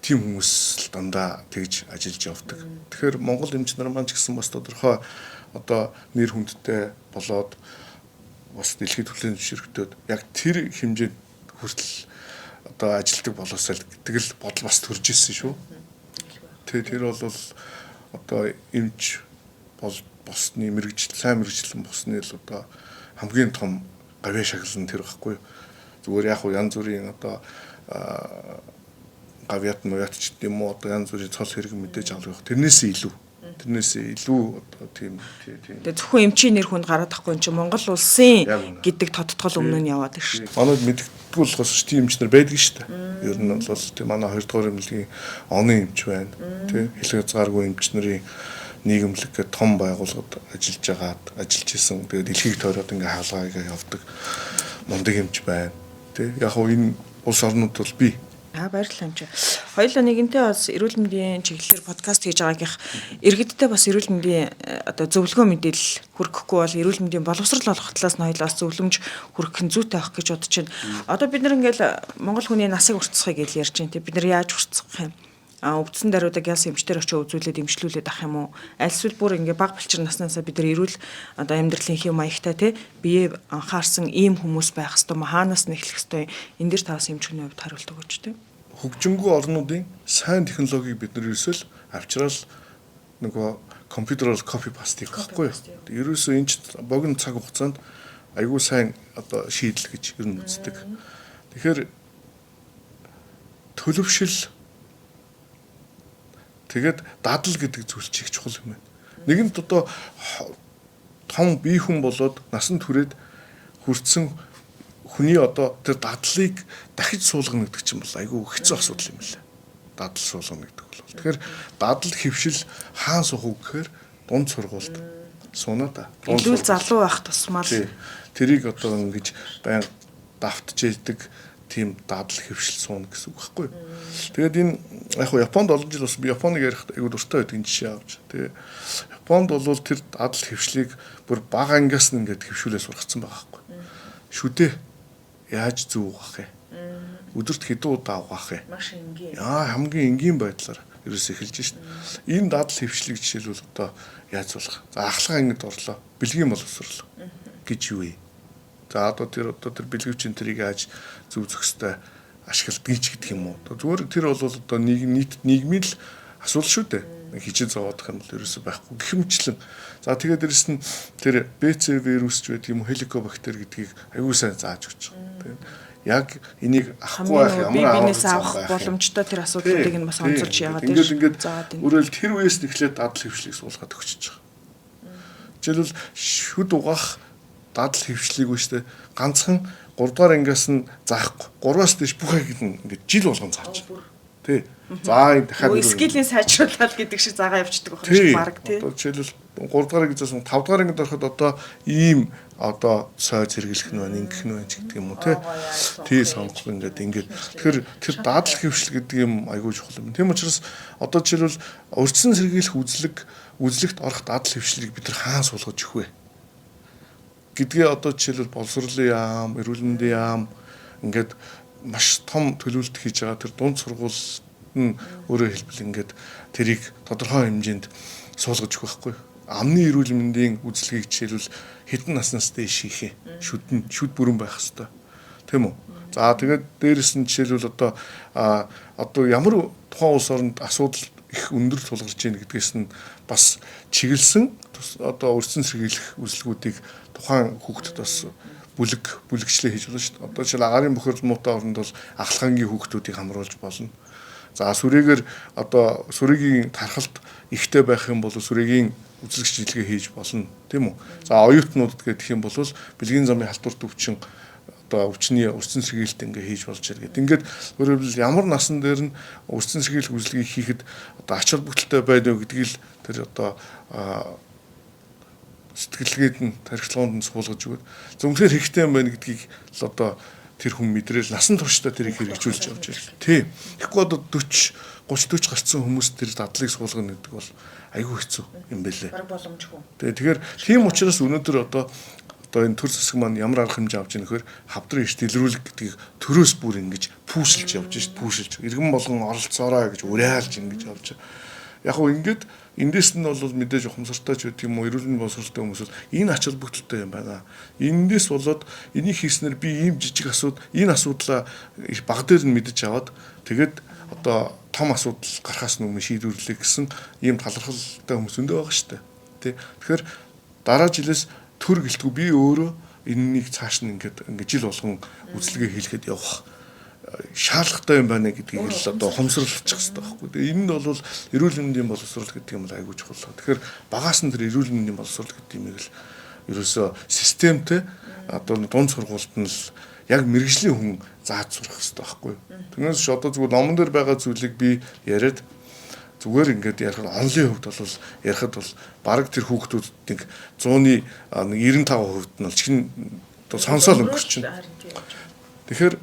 тийм хүмүүс л дандаа тэгж ажиллаж явдаг. Тэгэхээр Монгол эмч нар маань ч гэсэн бас тодорхой одоо нэр хүндтэй болоод бас дэлхийд хүлээн зөвшөөрөгдөд яг тэр хэмжээнд хүртэл одоо ажилтдаг болоосаа л гэдэг л бодол бас төрж ирсэн шүү. Тэгээ тэр бол одоо эмч бол босны мэрэгжил, сайн мэрэгчлэн босны л одоо хамгийн том гавьяа шагнал нь тэр байхгүй юу. Зүгээр яг уу янз бүрийн одоо гавьяат муяат ч гэдэм юм уу одоо янз бүрийн цол хэрэг мэдээж авах. Тэрнээс илүү. Тэрнээс илүү одоо тийм тийм. Тэгээ зөвхөн эмчийн нэр хүнд гараад тахгүй юм чи Монгол улсын гэдэг тодтгол өмнө нь яваад байна шүү. Манайд мэддэггүй болохоос тийм эмч нар байдаг шүү дээ. Ер нь бол тийм манай 2 дугаар эмнэлгийн оны эмч байна. Тэ хэл хязгааргүй эмч нарын нийгэмлэг гэх том байгууллагад ажиллаж байгаад ажиллаж исэн. Тэгээд дэлхийг тойроод ингээ хаалгаа явдаг мундаг эмч байна. Тэ яг хуу энэ улс орнууд бол бий. Аа, баярлалаа юм чи. Хоёулаа нэгэнтээ бас эрүүл мэндийн чиглэлээр подкаст хийж байгаагийнх иргэдтэй бас эрүүл мэндийн одоо зөвлөгөө мэдээлэл хүргэхгүй бол эрүүл мэндийн боловсрол олох талаас нь хоёулаа бас зөвлөмж хүргэх нь зүйтэй байх гэж бодож байна. Одоо бид нар ингээл Монгол хүний насыг уртсахыг гэж ярьж байна те. Бид нар яаж уртсах юм? Өвдсөн даруйдаг яс эмчтэр очиж үзүүлээд эмчлүүлээд ах юм уу? Альсвал бүр ингээ баг балчир наснаасаа бид нар эрүүл одоо амьдралын хэв маягтай те бие анхаарсан ийм хүмүүс байх хэвээр мо хаанаас нь эхлэх хэвээр энэ дэр таваас эмчний хувьд хариулт өгөөч те. Хөгжингүй орнуудын сайн технологиг бид нар ерөөсөө л авчраал нөгөө компьютероор копи паст хийх байхгүй юу? Ерөөсөө энэ ч богино цаг хугацаанд айгүй сайн одоо шийдэл гэж ер нь үздэг. Тэгэхээр төлөвшил тэгээд дадал гэдэг зүйл чинь их чухал юм байна. Нэгэнт одоо том бие хүн болоод насан туршид хүртсэн хүний одоо тэр дадлыг дахиж суулгана гэдэг чинь бол айгүй хэцүү асуудал юм лээ. Дадал суулгана гэдэг бол. Тэгэхээр дадал хэвшил хаан суух уу гэхээр дунд сургуульд сууна да. Илүү залуу байх тусмаа л тэрийг одоо ингэж баян давтж яадаг тийм дадал хэвшил сууна гэсэн үг байхгүй юу. Тэгээд энэ яг хуу Японд олон жил бас би Японыг ярих айгүй дуртай байдаг энэ жишээ авч. Тэгээ Японд бол тэр дадал хэвшлийг бүр бага ангиас нь ингээд хэвшүүлээ сургацсан байгаа байхгүй. Шүдэ яаж зөв угаах вэ? Өдөрт хэдэн удаа угаах вэ? Маш энгийн. Яа, хамгийн энгийн байдлаар ерөөс эхэлж шít. Энэ дадал хэвшлийг жишээлбэл одоо яаж суулгах? За ахлах ангид орлоо. Бэлгийн боловсрол гэж юу вэ? За одоо тэр бэлгэвчин тэрийг яаж зөв зохистой ашигладгийг ч гэдэг юм уу. Зүгээр тэр бол одоо нийт нийгмийн л асуудал шүү дээ. Хичээл зовоодох юм бол ерөөсөй байхгүй гэх мэтчлэн. За тэгээд дээрэс нь тэр БЦ вирус ч байдаг юм уу, хеликобактер гэдгийг аюул сайн зааж өгч байгаа. Тэгээд яг энийг авахгүй байх ямар арга авах боломжтой тэр асуудлуудыг нь бас онцолж яагаад ингээд өөрөөр тэр үеэс эхлээд дадал хэвшлийг суулгаад өгчөж байгаа. Жишээлбэл шүд угаах дадал хэвшлийг үү штэ ганцхан 3 дугаар ангиас нь заахгүй 3-аас дээш бүх ангид нь ингээд жил болгон заач. Тий. За энэ дахиад скилийн сайжруулаад гэдэг шиг заагаа явчихдаг байх юм шиг баг тий. Одоо жишээлбэл 3 дугаар анги заасан 5 дугаар ангид ороход одоо ийм одоо сой зэрэглэх нь байна, ингэх нь байна ч гэдэг юм уу тий. Тий сонгох ингээд. Тэгэхээр тэр дадал хэвшил гэдэг юм айгүй чухал юм. Тийм учраас одоо жишээлбэл урьдчилан сэргийлэх үзлэгт орох дадал хэвшлийг бид нар хаан суулгаж өгөх вэ гэдгээ одоо жишээлбэл боловсролын яам, эрүүл мэндийн яам ингээд маш том төлөвлөлт хийж байгаа тэр дунд сургууль нь өөрөөр хэлбэл ингээд тэрийг тодорхой хэмжээнд суулгаж өгөх байхгүй. Амны эрүүл мэндийн үзлэгийг жишээлбэл хэдэн наснаас дээш хийх юм. Шүдэн шүд бүрэн байх хэвээр. Тийм үү? За тэгээд дээрэс нь жишээлбэл одоо ямар тухайн улс оронд асуудал их өндөр тулгарч байна гэдгээс нь бас чиглэсэн одоо урьдчилан сэргийлэх үзлэгүүдийг тухайн хүүхдэд бас бүлэгчлээ хийж болно шүү дээ. Одоо жишээл агарын бохирдол муутай оронд бол ахлахангийн хүүхдүүдийг хамруулж болно. За сүрэгээр одоо сүрэгийн тархалт ихтэй байх юм бол сүрэгийн үзлэг шилжлэгээ хийж болно, тийм үү? За оюутнуудад гэх юм бол бэлгийн замын халдварт өвчин одоо өвчний урьдчилан сэргийлэлт ингээ хийж болж байгаа гэдэг. Ингээд өөрөөр хэлбэл ямар насан дээр нь урьдчилан сэргийлэх үзлэгийг хийхэд одоо ач холбогдолтой байна уу гэдгийг л тэр одоо сэтгэлгээд нь тархилгоонд нь суулгаж өгöd. Зөвхөн хэрэгтэй юм байна гэдгийг л одоо тэр хүн мэдрээл насан туршдаа тэрийг хэрэгжүүлж явж байна. Тий. Тэгэхгүй одоо 40 30 40 гарцсан хүмүүс тэр дадлыг суулгана гэдэг бол айгүй хэцүү юм бэлээ. Бараг боломжгүй. Тэгэхээр тийм учраас өнөөдөр одоо энэ төр засаг маань ямар арга хэмжээ авч ийм нөхөр хавдрын эрт илрүүлэг гэдгийг төрөөс бүр ингэж пүүшилж явж шít пүүшилж иргэн болгон оролцоорой гэж уриалж ингэж явж. Яг хөө ингээд эндээс нь бол мэдээж ухамсартай ч гэдэг юм уу эрүүл мэндийн боловсролтой хүмүүс бол энэ ач холбогдолтой юм байна. Эндээс болоод энийг хийснээр би ийм жижиг энэ асуудлаа баг дээр нь мэдэж аваад тэгээд одоо том асуудал гарахаас өмнө шийдвэрлэе гэсэн ийм талархалтай хүмүүс өндөө байгаа шүү дээ. Тэ. Тэгэхээр дараа жилээс төр гэлтгүй би өөрөө энэнийг цааш нь ингээд ингээд жил болгон үзлэгээ хийлгээд явах шаардлагатай юм байна гэдгийг л одоо ухамсарлах хэрэгтэй байхгүй. Тэгээ энэ нь бол эрүүл мэндийн боловсрол гэдэг юм бол айгүй чухал. Тэгэхээр багаас нь тэр эрүүл мэндийн боловсрол гэдэг юмыг л ерөөсөө системтэй одоо дунд сургуульд нь л яг мэрэгжлийн хүн зааж сурах хэрэгтэй байхгүй. Тэгнээс ш одоо зүгээр номон дээр байгаа зүйлийг би яриад зүгээр ингээд ярих онлын хувьд бол ярихад бол бараг тэр хүүхдүүд нэг 100-ны 95% нь бол чин одоо сонсоол өнгөрчин. Тэгэхээр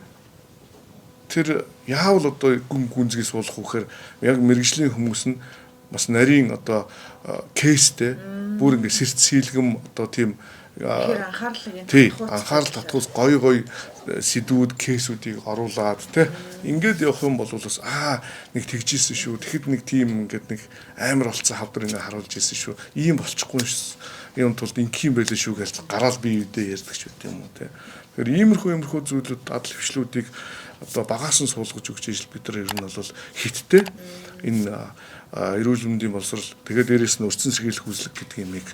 тэр яавал одоо гүн гүнзгий суулгах вэ гэхээр яг мэргэжлийн хүмүүс нь бас нарийн одоо кейстэй бүр ингээ сэрт сийлгэм одоо тийм анхаарлыг анхаарал татхуус гоё гоё сэдвүүд кейсүүдийг оруулаад тий ингээд явах юм бол бас нэг тэгжсэн шүү, тэгэхэд нэг тийм ингээд нэг амар болцсон хавдар ингээ харуулж ирсэн шүү, ийм болчихгүй юм тулд ингэх юм байлээ шүү гэж гараал бие үедээ ярьдаг ч үт юм уу тий. Тэгэхээр иймэрхүү зүйлүүд дадал хвшлүүдийг одоо багаас нь суулгаж өгч ижил бид нар ер нь бол хиттэй энэ эрүүл мэндийн боловсрол тэгээд дээрээс нь өрцөн сэргийлэх үзлэг гэдэг юмыг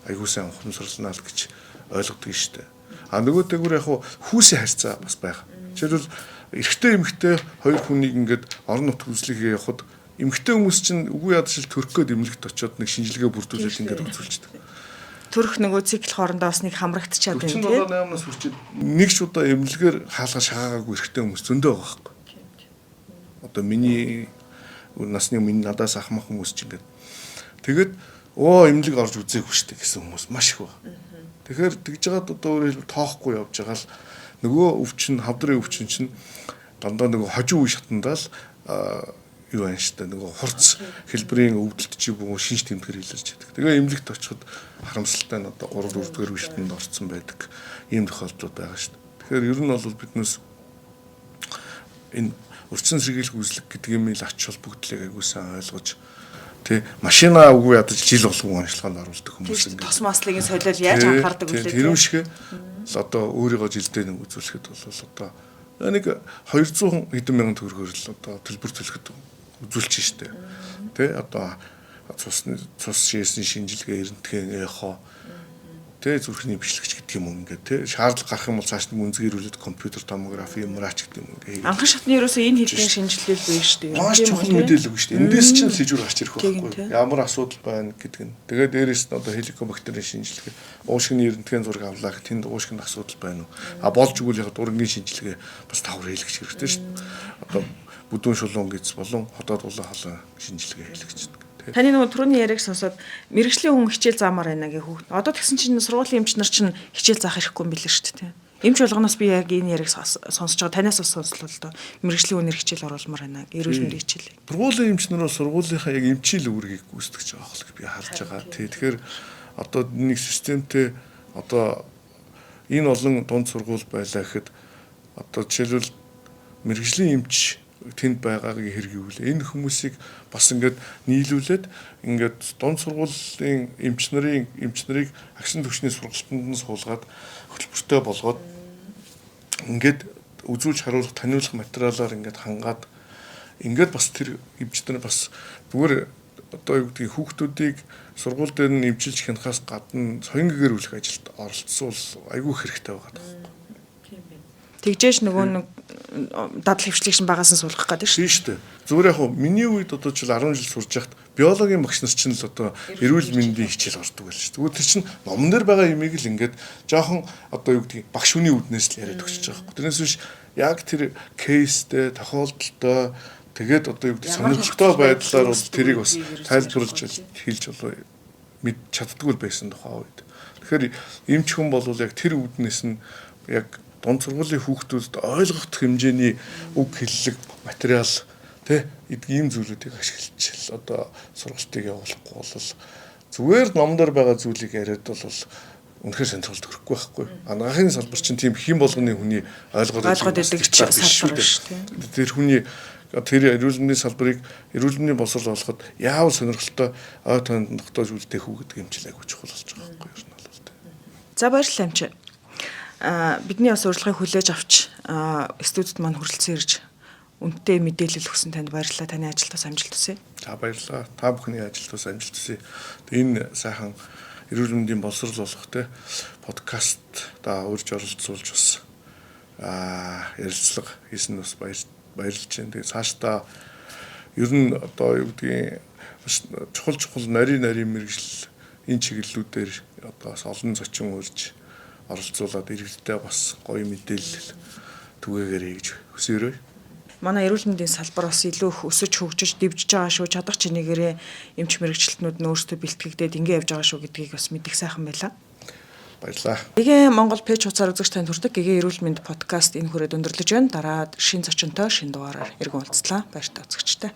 айгуу сайн ухамсарлана л гэж ойлгодог нь шүү дээ. А нөгөө дээгүүр яг хүүсийн харьцаа бас байгаа. Жишээлбэл эрэгтэй эмэгтэй хоёр хүнийг ингээд орон нутг үзлэгээ явахад эмэгтэй хүмүүс чинь үгүй ядшил төрөх гээд эмнэлэгт очиод нэг шинжилгээ бүрдүүлэл ингээд үзүүлчихдэг. Төрөх нөгөө цикл хоорондоо бас нэг хамрагдчихад байна тийм. 47-8-наас хүрчээд нэг ч удаа эмнэлгээр хаалга шагаагаагүй эрэгтэй хүмүүс зөндөө байгаа байхгүй. Одоо миний насны миний надаас ахмах хүмүүс чинь ингээд тэгээд эмнэлэг орж үзээгүй шүү дээ гэсэн хүмүүс маш их байна. Тэгэхээр тэгж жагаад одоо өөрөөр хэлбэл тоохгүй явж байгаа л нөгөө өвчин хавдрын өвчин чинь дандаа нөгөө хожим үе шатандаа л юу байна шүү дээ нөгөө хурц хэлбэрийн өвдөлт чи бүү шинж тэмдгэр илэрч байдаг. Тэгээ эмнэлэгт очиход харамсалтай нь одоо 3 4 дугаар үе шатанд орцсон байдаг ийм тохиолдлууд байгаа шүү дээ. Тэгэхээр ер нь бол биднээс энэ өрцөн сэргийлэх үзлэг гэдэг юм л ач холбогдлыг айгуу сайн ойлгож тий машина үгүй ядаж жил болгон онцлогонд оруулдаг хүмүүс ингээд тос маслыг солиод яаж анхаардаг вүлээ. Тэр юм шиг л одоо өөрийгөө жилдээ нэг үзүүлэхэд бол одоо нэг 200 хэдэн мянган төгрөгөөр л одоо төлбөр төлөхөд үзүүлж штэ. Тий одоо цус шээсний шинжилгээ, эрентген, эхо тэ зүрхний бичлэгч гэдэг юм уу ингээд тэ шаардлага гарах юм бол цааш нь гүнзгийрүүлээд компьютер томографи, МРАч гэдэг юм ингээд. Анхан шатны ерөөсөө энэ хэдийн шинжилгээ биш шүү дээ. Маш чухал мэдээлэл үг шүү дээ. Эндээс чинь сэжүүр гарч ирэх байхгүй. Ямар асуудал байна гэдэг нь. Тэгээд дээрээс нь одоо хеликобактерийн шинжилгээ, уушгины эрентген зураг авлаа гэх тэнд уушгинд асуудал байна уу? А болж игэл яг дурангийн шинжилгээ бас тавар хийлгэх хэрэгтэй шүү дээ. Одоо бүдүүн шулуун гэц болон хотоод улаан холон шинжилгээ хийлгэж. Таны нөгөө түрүүний яриаг сонсоод мэргэжлийн хүн хичээл заамаар байна гэх хүүхд. Одоо тэгсэн чинь сургуулийн эмч нар чинь хичээл заах хэрэггүй юм билээ шүү дээ. Эмч болгоноос би яг энэ яриаг сонсож байгаа. Танаас бас сонслоо л доо. Мэргэжлийн хүнээр хичээл оруулмаар байна. Эрүүл мэндийн хичээл. Сургуулийн эмч нар бол сургуулийнхаа яг эмчийн үүргийг гүйцэтгэж байгаа хол гэж би харж байгаа. Тий. Тэгэхээр одоо нэг системтэй одоо энэ олон дунд сургууль байлаа гэхэд одоо жишээлбэл мэргэжлийн эмч тэнд байгаагийн хэрэг юу вэ? Энэ хүмүүсийг бас ингээд нийлүүлээд ингээд дунд сургуулийн эмч нарыг агшин түвшний сургалтанд нь суулгаад хөтөлбөртэй болгоод ингээд үзүүлж харуулах таниулах материалаар ингээд хангаад ингээд бас тэр эмч нар бас зүгээр одоо юу гэдгийг хүүхдүүдийг сургууль дээр нь эмчилж хянахаас гадна соён гэрүүлэх ажилд оролцвол айгүй хэрэгтэй байгаа байхгүй. Тэгжээж нөгөө нэг дадал хвшлийг шин багаас нь суулгах гэдэг шүү. Тийм шүү дээ. Зүгээр яг хөө миний үед одоо жил 10 жил сурж байхад биологийн багш нар чинь л одоо эрүүл мэндийн хичээл ордог байл шүү. Тэгвэл тэр чинь номон дээр байгаа юмыг л ингээд жоохон одоо юу гэдгийг багш хүний үднээс л яриад өгчөж байгаа байхгүй. Тэрнээс биш яг тэр кейстэй, тохиолдолтой тэгээд одоо юу гэдгийг сонирхолтой байдлаар бол тэрийг бас тайлбарлаж хэлж болоо мэд чаддгүй байсан тухай үед. Тэгэхээр эмч хүн бол яг тэр үднээс нь яг дунд сургуулийн хүүхдүүдэд ойлгох хэмжээний үг хэллэг материал тэ ийм зүйлүүдийг ашиглаж одоо сургалтыг явуулахгүй бол зүгээр номдор байгаа зүйлийг яриад бол үнэхээр сонирхол төрөхгүй байхгүй. Анагаахын салбар чинь тийм хэн болгоны хүний ойлгоод байдаг салбар шүү дээ. Тэр хүний тэр эрүүл мэндийн салбарыг эрүүл мэндийн боловсрол олоход яавал сонирхолтой ой тоонд тогтоож үлдээх үү гэдэг юм чил айгүй чухал болж байгаа байхгүй юу ер нь бол. За баярлалаа эмч. Бидний бас урилгыг хүлээж авч студид маань хүрэлцэн ирж үнэтэй мэдээлэл өгсөн танд баярлалаа. Таны ажилд бас амжилт хүсье. За баярлалаа. Та бүхний ажилд бас амжилт хүсье. Энэ сайхан эрүүл мэндийн боловсрол болох те подкаст та урьж оролцуулж бас ярилцлага хийсэн бас баярлж байна. Тэгээ цаашдаа ер нь одоо юу гэдгийг бас чухал нарийн мэргэжил энэ чиглэлүүдээр одоо бас олон зочин урьж оролцуулаад иргэдтэй бас гоё мэдээлэл түгээгээрэй гэж хүсээрэй. Манай эрүүл мэндийн салбар бас илүү их өсөж хөгжиж дэвжиж байгаа шүү. Чадах чинээгээрээ эмч мэргэжилтнүүд нь өөрсдөө бэлтгэгдээд ингэ явж байгаа шүү гэдгийг бас мэдэх сайхан байлаа. Баярлалаа. ГГ Монгол пэйж хуудасаар үзэгч танд хүрдэг ГГ эрүүл мэнд подкаст энэ хүрээд өндөрлөж байна. Дараа шин зочинтой шин дугаараар эргэн уулзлаа. Баяртай үзэгчтэй.